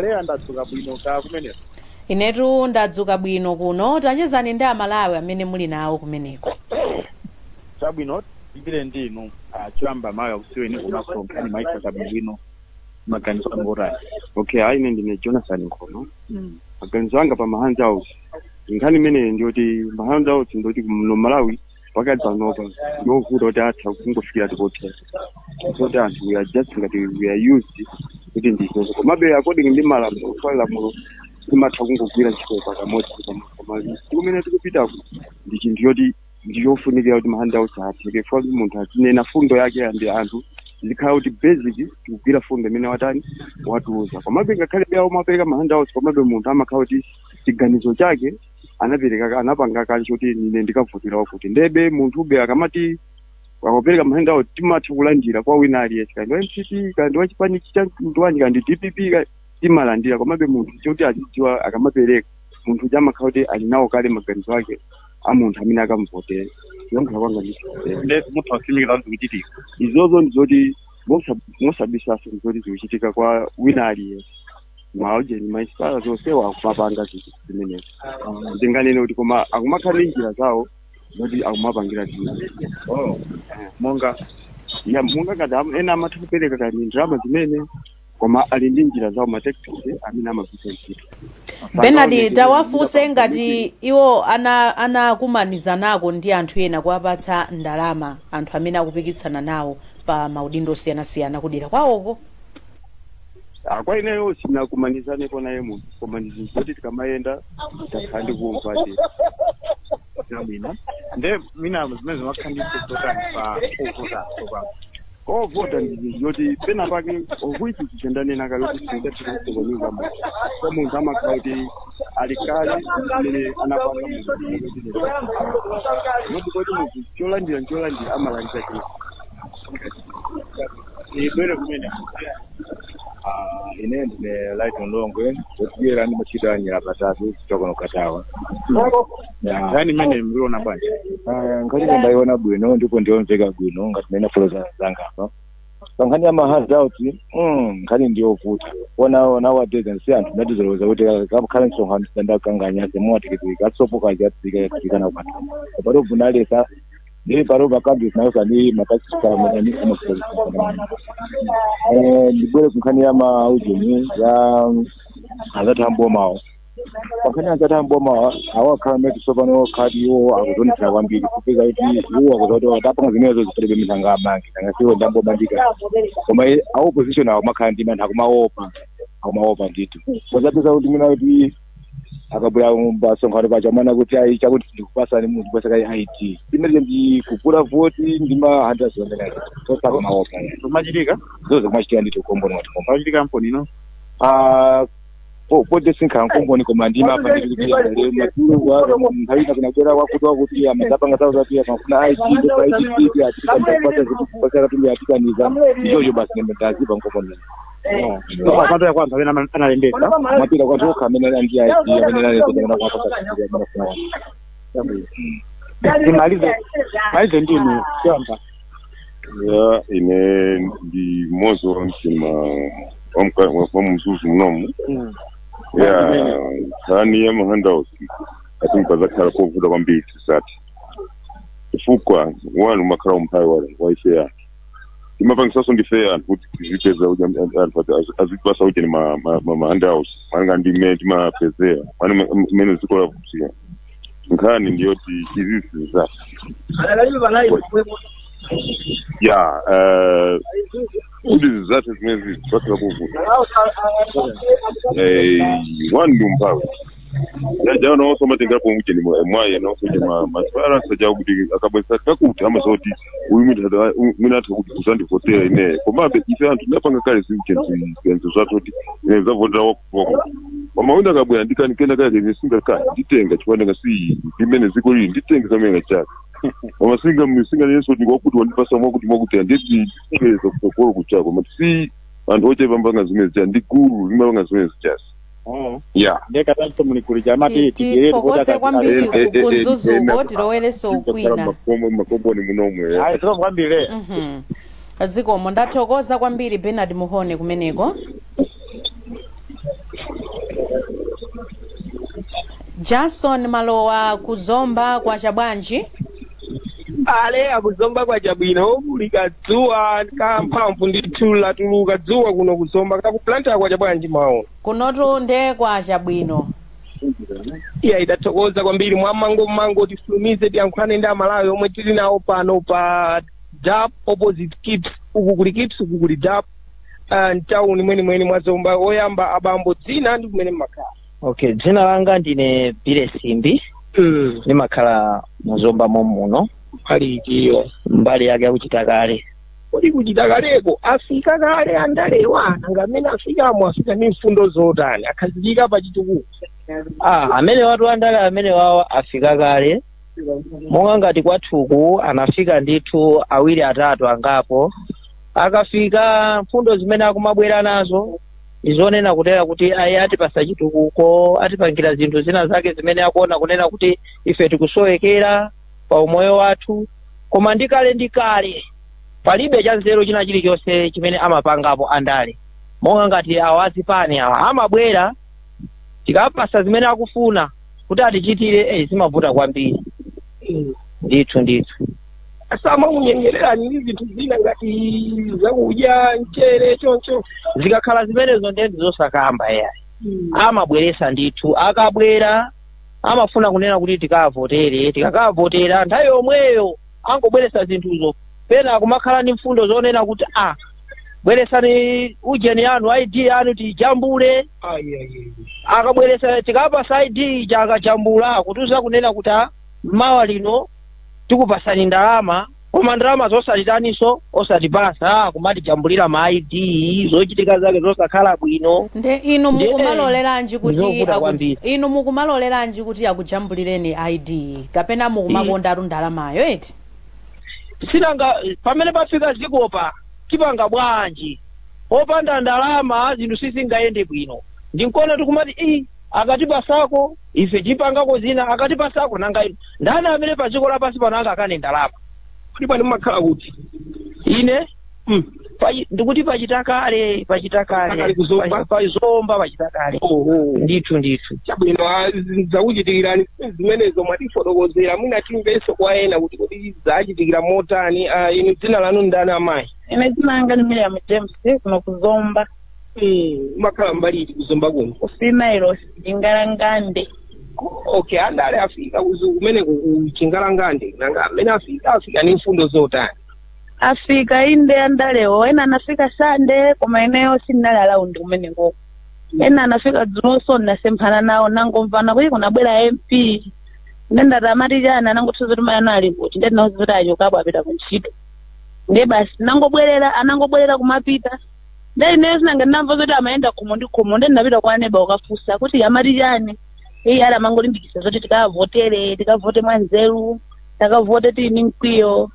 Leya, ndadzuka bwino, ka kumeneko? Inetu ndadzuka bwino kuno. Tachezani ndi Amalawi amene muli nawo kumeneko. Chabwino, tipite ndinu. Choyamba mayi akusiweni, komanso nkhani mayikhata bwino, maganizo anu ngotani? Okay, ayi, ine ndine Jonathan Nkhono. Maganizo anga pa ma handouts, nkhani imeneyi ndiyoti ma handouts ndiyoti muno Malawi pakati panopa ndiovuta kuti atha kungofikira tikothera, zoti anthu we are just ngati we are used kuti ndizozo. Komabe according ndi malamulo, kwa lamulo timatha kungogwira ntchito pakamodzi kamodzi, koma kumene tikupitako ndi chinthu choti ndichofunikira kuti ma handouts atheke, chifukwa kuti munthu azinena fundo yake ndi anthu zikhala kuti basic tikugwira fundo imene watani watiuza. Komabe ngakhale beawo mapereka ma handouts, komabe munthu amakhala kuti chiganizo chake anapereka, anapanga kale choti ine ndikavotera wakuti. Ndebe munthu ube akamati akapereka ma handout, timatha kulandira kwa wina aliyense, kandi wa MCP, kandi wa chipani cha mtundu, kandi DPP, timalandira. Komabe munthu choti azidziwa, akamapereka munthu uja amakhala kuti ali nawo kale maganizo ake a munthu amene akamvotera. Kuyankhula kwanga ndi Nde mutha kutsimikiza kuti zikuchitika? Izozo ndizoti mosabisaso ndizoti zikuchitika kwa wina aliyense. Maujeni maisipala zonsewa akumapanga zinthu zimenezi, ndinganene kuti koma akumakhala ndi njira zawo zoti akumapangira zinthu. Oh, monga? Ya, monga ngati ena amatha kupereka kani ndalama zimene, koma ali ndi njira zawo, ma tactics amene amagwiritsa ntchito. Bernard, tawafunse ngati iwo anakumaniza nako ndi anthu ena kuwapatsa ndalama, anthu amene akupikitsana nawo pa maudindo osiyanasiyana kudera kwawoko. Ah, kwa ineyo sinakumanizaneko naye munthu, koma ndi zinthu zoti tikamayenda takhala ndikumva ti. Chabwino, nde mina zimene zimakhala ndi zotani pa ovota tsopano? Ovota ndi zinthu zoti pena pake of which tichendanena kale kuti singathikusokoneza munthu, kwa munthu amakhala kuti ali kale zimene anapanga munthu, noti koti munthu cholandira ncholandira amalandira chinthu. Ibwere kumene. Ah, ine ndine Lighton Longwe, wotidyera ndi machito anyira patatu kuchoka Katawa. Nkhani imene mliona bwanji? Nkhani ine ndayiona bwino ndipo ndiyomveka bwino ngati mmene fotokoza zanga apa. Pa nkhani ya ma handout, nkhani ndiyovuta. Ona nowadays ansi anthu natizoloweza kuti kakhala msonkhano sidandakanganya semuwatikitiki atsopo kachatsika katikana kwathu. Pano vunalesa ndi pano pakambi nayosa ndi mapasikalamani amakuaa. Ndibwere ku nkhani ya maujeni ya azathu ambomawo. Pankhani anzati amboma awakhala mmene tsopano khadi iwo akuzonetsera kwambiri, kupeza kuti iwo akuza kuti atapanga zimenezo zipalibe mithanga amange nanga siwo ndambobandika, koma a opposition awo makhala ndi mantha, akumaopa ndithu. Pozapeza kuti mina kuti akabwera pasonkhano pacha mana kuti ayi, chakuti ndikupasani munthu pasaka ID imene ndi kugula voti ndi ma handouts amene tosaka maopa. Zomachitika. Zozo kumachitika ndithu komboni mwati kombo. Pachitika mponi ino? Ah, pote sinkhala mkomboni, koma ndimapa nditi kuti madzulo nthawi ina kunabwera wakuti wakuti amadzapanga zawo zati amafuna ID, ndopa ID atikapasa zikupasa katundu atikaniza ichocho basi, ndazipa mkomboni. Mapita kwa anthu amene analembetsa? Mapita kwa anthu okha amene ali ndi ID, amene analembetsa kapena kuwapasa amene afuna. Timalize malize ndinu choyamba. Ya, ine ndi mmodzi wa mtima wa mzuzu munomu. Ya, nkhani ya mahandouts ati mukazakhala kovuta kwambiri tisati, chifukwa wanu umakhala umphawi wa ife anthu timapangisanso ndife anthu kuti tizipeza kuti anthu azipasa kuti ni ma handouts malinga ndi mmene timapezera mani mmene dziko lavutira. Nkhani ndiyoti izizi zisati ya kuti zizathe zimene zizakhala kuvuta. One ndi umphawi yaja nawonso amatengerapo mujeni mwayi nawonso kuti masparansa jawo kuti akabwesa kakuti amazoti uyu mwina atha kuti kuzandivotera ineyo, komabe ife anthu tinapanga kale zinthu zathu kuti ine ndizavotera wakuti, koma wina akabwera ndikani kena kake ine singakani nditenga chifukwa ndinga si ndimene dziko lili nditenga kamene chake, koma singanenso kuti wakuti wandipasa mwakuti mwakuti anditi ndipeza kutsogolo kuchako, koma si anthu ochepa mpanga zimene zicha, ndi gulu limapanga zimene zichasi ya. Ndekatanso mulikuli chamati. Tithokoze kwambiri kumzuzuko, tilowerenso kwina. Makomboni munomwe. Ayi, zikomo kwambiri. Zikomo, ndathokoza kwambiri Bernard Muhone kumeneko. Jason Malowa kuzomba kwa chabwanji? Ale, akuzomba kwa chabwino, kulika dzuwa kamphamvu ndithu, latuluka dzuwa kuno kuzomba. Kakuplanta kwa chabwanji mawo? Kunotu nde kwa chabwino. Iya, idathokoza kwambiri. Mwamango mmango tifulumize tiyankhulane ndi Amalawi omwe tili nawo pano pa DAP opposite Kips. Uku kuli Kips, uku kuli DAP, mtawuni mwenimweni mwazomba. Oyamba abambo, dzina ndi kumene mmakhala? Okay, dzina langa ndine Bile Simbi. Ndimakhala muzomba muno. Mbali itiyo? Mbali yake yakuchita kale. Kodi kuchita kaleko afika kale andalewa? Nanga amene afikamo afika ndi mfundo zotani? Akhazikika pa chitukuko? Ah, amene watu andale amene wawo afika kale, monga ngati kwathuku anafika ndithu awiri atatu angapo. Akafika, mfundo zimene akumabwera nazo izonena kutera kuti ayi, atipasa chitukuko, atipangira zinthu zina zake zimene akuona kunena kuti ife tikusowekera pa umoyo wathu, koma ndikale ndikale palibe cha nzeru china chilichonse chimene amapangapo andale. Monga ngati awa azipani awa amabwera, tikapasa zimene akufuna kuti atichitire, zimavuta kwambiri ndithu ndithu. Samakunyengererani ndi zinthu zina ngati zakudya, mchere, choncho? Zikakhala zimenezo ndiye ndizosakamba yayi. Amabweresa ndithu, akabwera amafuna kunena kuti tikavotere. Tikakavotera, nthawi yomweyo angobweresa zinthuzo. Pena akumakhala ndi mfundo zonena kuti a bweresani ujeni yanu, ID yanu tijambule. Akabweresa, tikapasa ID ija, akajambula, kutiuza kunena kuti ah, mawa lino tikupasani ndalama, koma ndalama zosatitaninso osatipasa, kumatijambulira ma ID, zochitika zake zosakhala bwino. Nde inu mukumaloleranji kuti Ndizovuta kwambiri. Inu mukumaloleranji kuti akujambulireni ID, kapena mukumakondatu ndalamayo eti? Sinanga pamene pafika zikopa tipanga bwanji? Opanda ndalama zinthu sizingayende bwino. Ndinkona tikumati i akatipasako ife tipangako zina, akatipasako. Nanga inu ndani amene pa dziko lapansi pano angakane ndalama? Kodi pano mumakhala kuti? Ine ndikuti pachitakale, pachitakale. Pakali kuzomba? Pazomba pachitakale. Oho. Ndithu ndithu. Chabwino, zakuchitikirani zimenezo mwatifotokozera. Mwina timvenso kwa ena kuti kodi zachitikira motani. Inu dzina lanu ndani amayi? Ine dzina langa ni Miriam James, kuno kuzomba. Umakhala mbali iti kuzomba kuno? Kufimailo Chingalangande. Okay, andale afika kumeneko ku Chingalangande, nanga amene afika afika ni mfundo zotani? Afika inde andalewo, ena anafika Sande, koma ineyo sindinali around kumeneko. Ena anafika dzulonso, ndinasemphana nawo, nangomvana kuti kunabwera MP. Ndendati amati chani, anangothuza kuti mayi anali kuti, ndendinauza kuti achokapo apita kuntchito. Ndiye basi nangobwerera, anangobwerera kumapita. Ndiye ineyo sinange ndinamva zoti amayenda khomo ndi khomo, ndiye ndinapita kwa neba ukafunsa kuti amati chani. Iye ali amangolimbikitsa zoti tikavotere, tikavote mwanzeru, takavote tili ndi mkwiyo.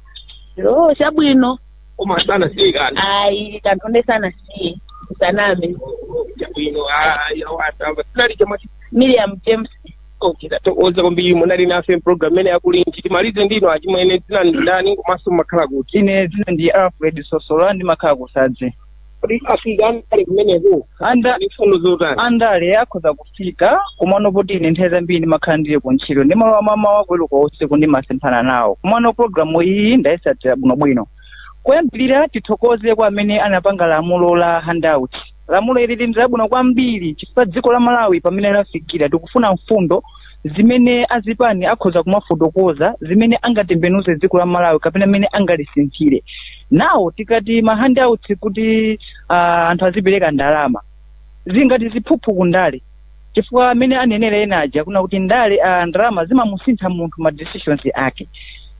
Lo, chabwino. Koma sanasiye kanthu? Ayi, kanthu nde sanasiye, saname. Chabwino, tinali chamati? Miriam James. Okay, tathokoza kwambiri, munali nafe program imene yakulinji. Timalize ndino achimwene, dzina ndi ndani komanso mmakhala kuti? Ine dzina ndi Alfred Sosola, ndimakhala kusadzi. Kuti afika andale kumeneko Anda ndi mfundo zotani? Andale akhoza kufika, komano poti ine nthawi zambiri ndimakhala ndili kuntchito, ndimalowa mamawa kuweruka usiku, ndimasemphana nawo. Komano programu iyi ndayisatira bwinobwino. Kuyambirira tithokoze kwa amene anapanga lamulo la handout. Lamulo ili ndi labwino kwambiri chifukwa dziko la Malawi pamene lafikira, tikufuna mfundo zimene azipani akhoza kumafotokoza, zimene angatembenuze dziko la Malawi kapena amene angalisinthire. Nawo tikati ma handouts kuti anthu azipereka ndalama, zingati ziphuphu kundale, chifukwa amene anenera ena aja kuna kuti ndale, ndalama zimamusintha munthu ma decisions ake.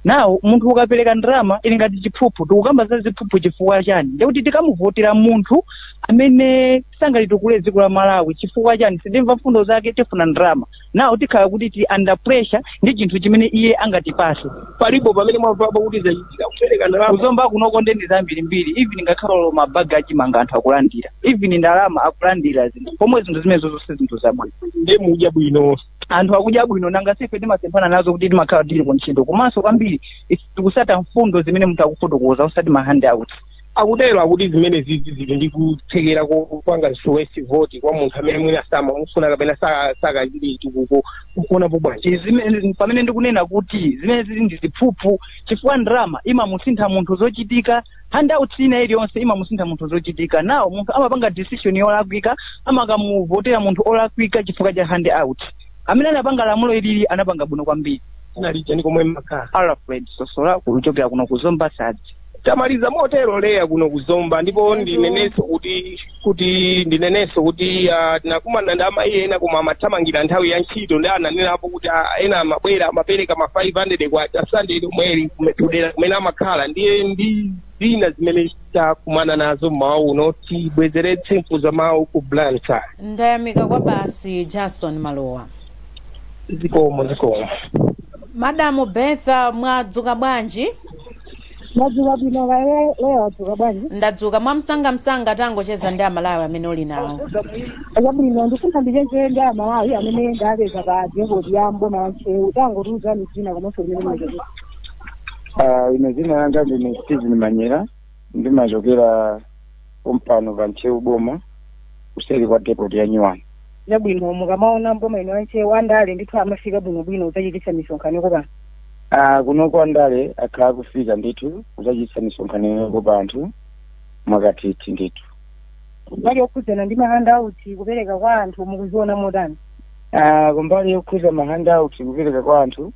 Nawo munthu ukapereka ndalama ili ngati chiphuphu. Tikukamba za ziphuphu chifukwa chani? Ndikuti tikamuvotera munthu amene sangalitukule dziko la Malawi. Chifukwa chani? Sitimva mfundo zake, tifuna ndalama. Nawo tikhala kuti tili under pressure ndi chinthu chimene iye angatipase. Palipo pamene mwamvapo kuti zachitika kupereka ndalama? Kuzomba kunoko ndi zambirimbiri, even ngakhale mabaga achimanga anthu akulandira, even ndalama akulandira, zinthu pomwe zinthu zimenezo zonse zinthu zabwino. Ndiye mudya bwino? Anthu akudya bwino, nanga sife timasemphana nazo kuti timakhala tili kuntchito. Komanso kwambiri ife tikusata mfundo zimene munthu akufotokoza, osati ma handouts. Akutero, akuti zimene zizi zili ndi kuthekera kopanga influence vote kwa munthu amene mwina samamufuna kapena sakachite chitukuko. Ukuonapo bwanji? Pamene ndikunena kuti zimene zili ndi ziphuphu, chifukwa ndalama imamusintha munthu zochitika, handouts ina iliyonse imamusintha munthu zochitika. Nawo munthu amapanga decision yolakwika, amakamuvotera munthu olakwika chifukwa cha handout. Amene anapanga lamulo ilili anapanga bwino kwambiri. Tinalija ni komwe mmakhala? Alfred Sosola, kuchokera kuno kuzomba Sadzi. Tamaliza motero leya kuno kuzomba, ndipo ndinenenso kuti tinakumana ndi amayi ena, koma amathamangira nthawi ya ntchito, ndi ananenapo kuti ena amabwera amapereka ma 500 kwacha Sunday lomweli kudera kumene amakhala. Ndiye ndi zina zimene takumana nazo mmawa uno. Tibwezeretse mfuza mawu ku Blantyre. Ndayamika kwa basi, Jason Malowa. Zikomo, zikomo. Madamu Betha, mwadzuka bwanji? Madzuka bwino, leo wadzuka bwanji? Ndadzuka. Mwamsangamsanga, tangocheza ndi Amalawi amene uli nawo. Chabwino, ndifuna ndichenjere ndi Amalawi amene ndapeza pa depot ya mboma ya Ntcheu. Tangotiuzani dzina komanso kumene mumachokera. Ine dzina langa ndine Stephen Manyera, ndimachokera pompano pa Ntcheu boma, kuseri kwa depot ya Nyuwani. Chabwino, mukamaona mboma ino ya Ntcheu, andale ndithu amafika bwinobwino kudzachititsa misonkhano kopano? Kunoko andale akhala kufika ndithu kudzachititsa misonkhano yokopa anthu mwakathithi ndithu. Mbali yokhudzana ndi ma handout kupereka kwa anthu, mukuziona motani? Kumbali yokhuza ma handout kupereka kwa anthu,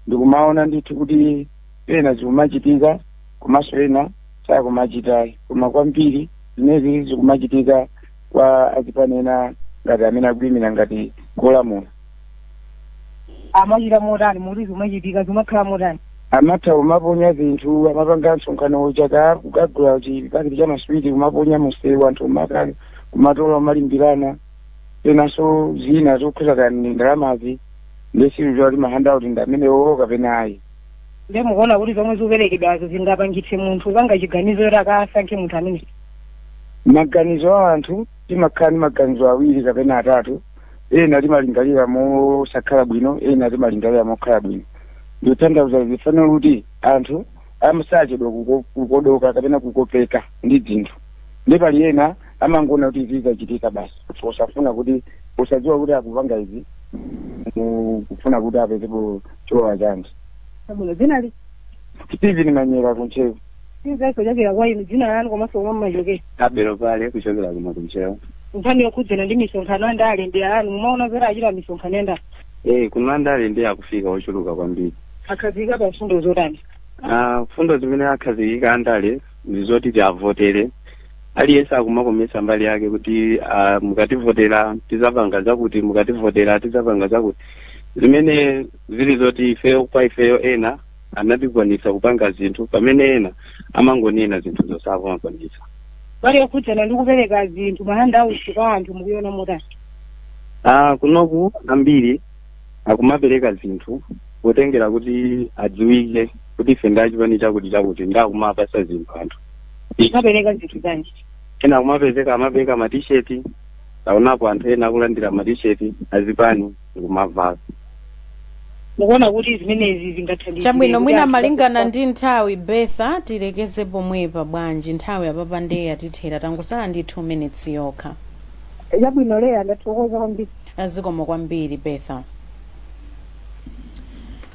ndikumaona ndithu kuti pena zikumachitika komanso ena sakumachitayi, koma kwambiri zimene zikumachitika kwa azipani ena ngati amene akuyimira ngati kolamula. Amachita motani? Muti zimachitika, zimakhala motani? Amatha kumaponya zinthu, amapanga msonkhano uja kukagula chipakiti cha maswiti, kumaponya musewu, anthu kumatola, kumalimbirana. Penanso zina zokhuza kani ndalamazi, ndesiru kuti ma handout ndi amenewo kapena ayi. Ndiye mukuona kuti zomwe zikuperekedwazo zingapangitse munthu kupanga chiganizo choti akasankhe munthu amene? Maganizo a anthu, timakhala ndi maganizo awiri kapena atatu. Ena timalingalira mosakhala bwino, ena timalingalira mokhala bwino. Ndikutanthauza zifanira kuti anthu amasachedwa kukodoka kapena kukopeka ndi zinthu, ndi pali ena amangoona kuti izi zachitika basi, posafuna kuti, posadziwa kuti akupanga izi kufuna kuti apezepo cholowa chanji. Chabwino, dzina li? Stephen Manyera, kuntcheu. Tinzaiso kuchokera kwa inu, dzina lanu komanso komwe mumachokera? Abelo pale, kuchokera kuno kuntcheu. Nkhani yokhudzana ndi misonkhano andale ndi anu, mumaona zoti achita misonkhano yandale? Kuno andale ndi akufika ochuluka kwambiri. Akhazikika pa mfundo zotani? Ah, mfundo zimene akhazikika andale ndi zoti tiavotere. Aliyense akumakomesa mbali yake kuti mukativotera tizapanga zakuti, mukativotera tizapanga zakuti, zimene zili zoti ifeyo kwa ifeyo ena anatikwanisa kupanga zinthu, pamene ena amangonena zinthu zosamakwanisa. Mbali yokhudzana ndi kupereka zinthu, ma handouts, kwa anthu, mukuiona motani? Kunoku ambiri akumapereka zinthu potengera kuti adziwike kuti ife ndi achipani chakuti chakuti, ndi akumapasa zinthu anthu. Amapereka zinthu zanji? Ena akumapezeka amapereka matisheti. Taonapo anthu ena akulandira matisheti azipani ndikumavala. Mukuona kuti zimenezi zingathandize Chabwino. kuti Mwina anthu malingana ndi nthawi, Betha, tilekeze pomwepa bwanji? Nthawi apapa ndiye yatithera, tangosala ndi 2 minutes yokha. Chabwino Leya, ndathokoza kwambiri. Zikomo kwambiri, Betha.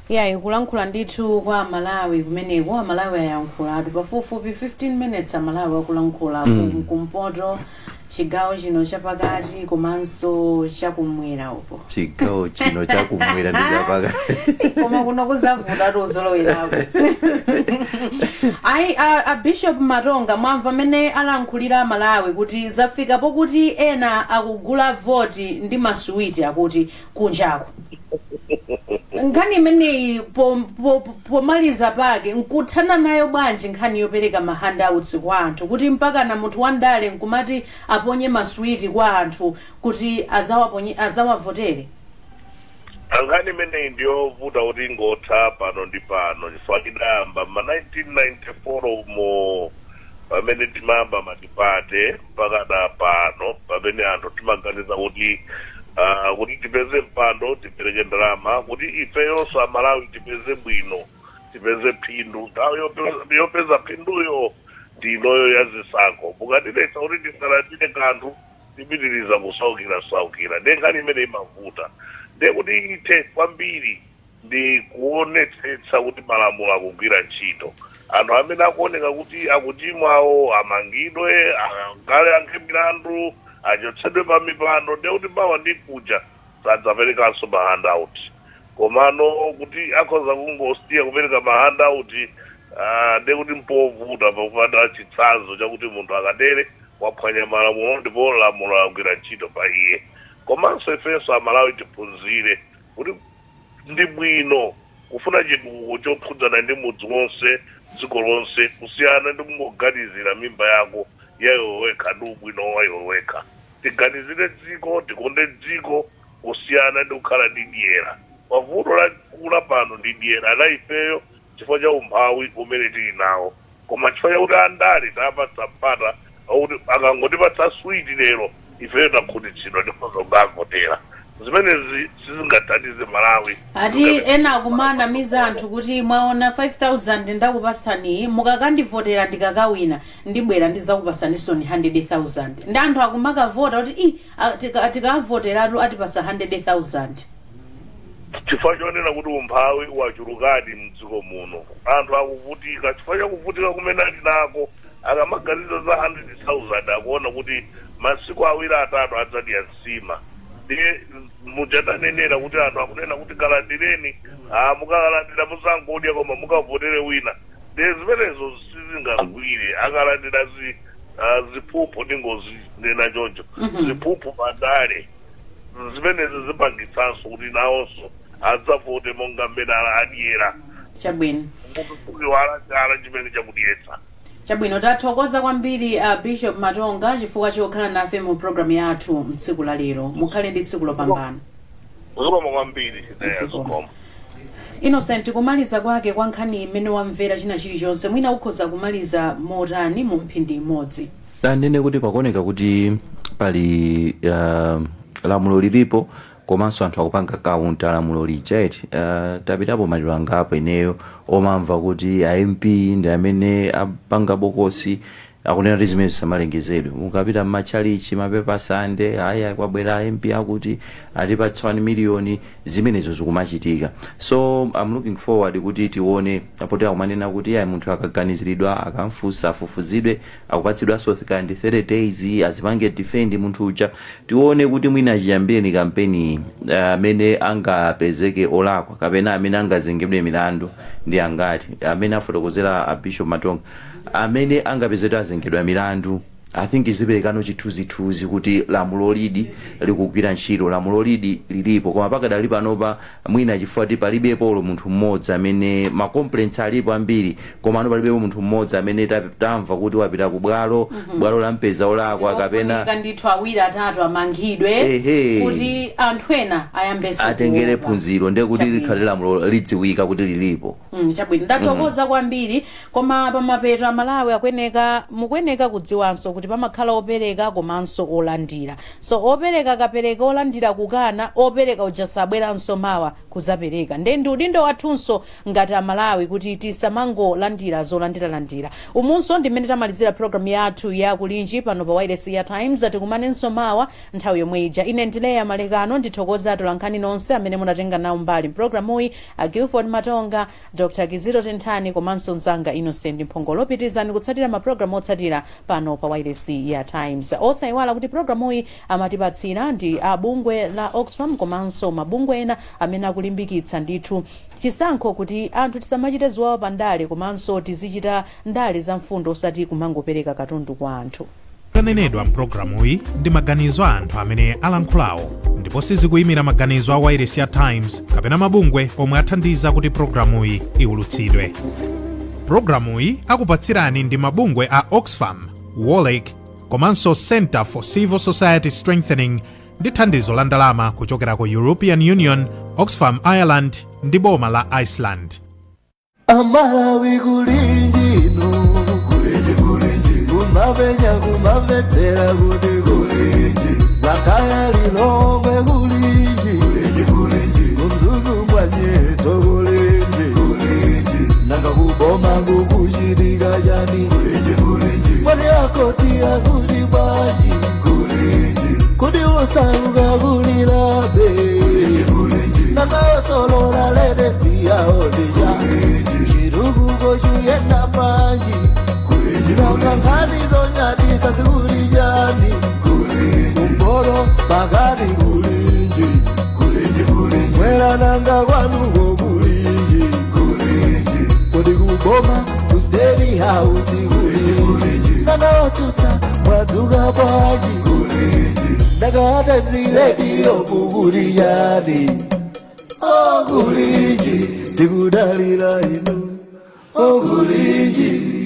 Yayi, kulankhula ndithu kwa Amalawi kumeneko. Amalawi ayankhulatu pafupifupi 15 minutes, Amalawi akulankhula kumpoto, chigawo chino chapakati komanso chakumwera uko. Chigawo chino chakumwera ndi chapakati. Koma kuno kuzavuta tuzolowerako. Ayi, a Bishop Matonga, mwamva amene alankhulira Amalawi kuti zafika pokuti ena akugula voti ndi masuwiti, akuti kunjako. Nkhani imeneyi pomaliza pake nkuthana nayo bwanji, nkhani yopereka ma handouts kwa anthu, kuti mpakana munthu wandale nkumati aponye maswiti kwa anthu kuti azawavotere? Nkhani imeneyi ndiyovuta kuti ingotha pano ndi pano, chifukwa idayamba ma 1994 mo pamene timayamba multiparty mpaka na pano, pamene anthu timaganiza kuti tipeze mpando tipereke ndalama, kuti ifeyonso Amalawi tipeze bwino, tipeze phindu. Nthawi yopeza phinduyo ndi inoyo ya zisankho. Mukatiletsa kuti tisalandire kanthu, tipitiriza kusaukira saukira. Ndiye nkhani imene imavuta, ndiye kuti ithe kwambiri ndi kuonetsetsa kuti malamulo akugwira ntchito. Anthu amene akuoneka kuti akuchimwawo amangidwe, akale ankhe milandu, achotsedwe pa mipando. Ndiye kuti mawa ndi kuja sadzaperekanso ma handout. Komano kuti akhoza kungosiya kupereka ma handout, ndiye kuti mpovuta pakupanda chitsanzo chakuti munthu akatere waphwanya malamulo ndipo lamulo lagwira ntchito pa iye. Komanso ifenso Amalawi tiphunzire kuti ndi bwino kufuna chitukuko chokhudzana ndi mudzi wonse, dziko lonse, kusiyana ndi kungoganizira mimba yako ya iwe wekha ndi ubwino wa iwe wekha. Tiganizire dziko, tikonde dziko, kusiyana ndi kukhala ndi dyera. Mavuto lakula pano ndi dyera la ifeyo chifukwa cha umphawi umene tili nawo, koma chifukwa chakuti andale tapatsa mpata akuti akangotipatsa switi lero ifeyo takhutitsidwa, tikhoza kukavotera. Zimenezi sizingathandize Malawi. Ati ena akumanamiza anthu kuti mwaona 5000 ndakupasani, mukakandivotera ndikakawina ndibwera ndizakupasaniso ni 100,000. Ndi anthu akumakavota kuti i tikavoteratu atipasa 100,000. Chifukwa chonena kuti umphawi wachulukadi mdziko muno, anthu akuvutika. Chifukwa chakuvutika kumene ali nako, akamaganiza za 100,000 akuona kuti masiku 2 3 adzadya nsima. Ndiye muchatanenera kuti anthu akunena kuti kalandireni, mukalandira muzangodya koma mukavotere wina. Ndiye zimenezo sizingagwire. Akalandira ziphuphu, ndingozinena choncho, ziphuphu pandale, zimenezi zipangitsanso kuti nawonso adzavote monga mmene adyera. Munthu wala chala chimene chakudyetsa. Chabwino, tathokoza kwambiri Bishop Matonga chifukwa chokhala nafe mu programu yathu mtsiku la lero. Mukhale ndi tsiku lopambana. Zikomo kwambiri. Zikomo. Zikomo. Innocent, kumaliza kwake kwa nkhani imene wamvera china chilichonse, mwina ukhoza kumaliza motani mu mphindi imodzi? Ndinene kuti pakuoneka kuti pali lamulo lilipo, komanso anthu akupanga counter lamulo lija, eti? Tapitapo maliro angapo ineyo, omamva kuti a MP ndi amene apanga bokosi. Akunena kuti zimene zisamalengezedwe. Mukapita mmachalichi, mapepa Sande aya, kwabwera MP akuti atipatsa 1 miliyoni, zimenezo zikumachitika. So I'm looking forward kuti tione poti akumanena kuti ayi, munthu akaganiziridwa, akamfunsa, afufuzidwe, akupatsidwanso kandi 30 days azipange defend munthu uja. Tione kuti mwina chiyambireni kampeni, amene angapezeke olakwa kapena amene angazengedwe milandu ndi angati, amene afotokozera a Bishop Matonga, amene angapezedwe azengedwa milandu. I think ziperekano chithunzithunzi kuti lamulo lidi likugwira ntchito, lamulo lidi lilipo. Koma pakadali panopa, mwina chifukwa ti palibepo olo munthu mmodzi amene, ma complaints alipo ambiri, koma ano palibepo munthu mmodzi amene tamva kuti wapita ku bwalo, bwalo lampeza olakwa kapena Ofunika ndithu awiri atatu amangidwe kuti anthu ena ayambenso atengere kuopa. phunziro, ndiye kuti Chabwino. likhale lamulo lidziwika kuti lilipo. Chabwino, ndathokoza kwambiri. Koma pamapeto, Amalawi akweneka, mukweneka kudziwanso kuti pamakhala opereka komanso olandira. So opereka akapereka, olandira kukana, opereka uja sabweranso mawa kudzapereka. Nde ndi udindo wathunso ngati Amalawi kuti tisamangolandira zolandiralandira. Umunso ndimene tamalizira programu yathu ya Kulinji pano pa wireless ya Times. Tikumanenso mawa nthawi yomwe ija. Ine ndileya Malekano. Ndithokoza atolankhani nonse amene munatenga nawo mbali mpulogalamuyi, a Gilford Matonga, Dr Kizito Tenthani komanso mzanga Innocent Mphongolo. Pitirizani kutsatira mapulogalamu otsatira pano pa wireless ya Times. Osayiwala kuti pulogalamuyi amatipatsira ndi a bungwe la Oxfam komanso mabungwe ena amene akulimbikitsa ndithu chisankho, kuti anthu tisamachite ziwawa pa ndale komanso tizichita ndale za mfundo, osati kumangopereka katundu kwa anthu. Tanenedwa mpulogalamuyi ndi maganizo a anthu amene alankhulawo ndipo sizikuyimira maganizo a wailesi ya Times kapena mabungwe omwe athandiza kuti pulogalamuyi iwulutsidwe. Pulogalamuyi akupatsirani ndi mabungwe a Oxfam, Wolrec komanso Center for Civil Society Strengthening ndi thandizo la ndalama kuchokera ku European Union, Oxfam Ireland ndi boma la Iceland. Amalawi, kulinjino, kulinji, kulinji, kumapenya, kumamvetsera kuti kulinji, Blantyre, Lilongwe, kulinji, kulinji, kulinji, kuMzuzu, Mwanyeto, kulinji, kulinji, nanga kuboma kukuchitika chani? Kulinji, kulinji, mwani akoti akuti bwanji? Kulinji, kuti usauka kulilabe? Kulinji, kulinji, nanga osolola latest yawo ndija chirukuko chuyenda panji? Nanga nkhani zonyadisa zikuli chani? Kumporo pakati, kulinji, mwera, nanga kwanuko kulinji? Kodi kuboma ku State House kulinji? Nanga otsutsa mwadzuka bwanji? Nanga Times Radio kukuli chani? Okulinji, tikudalira inu, okulinji.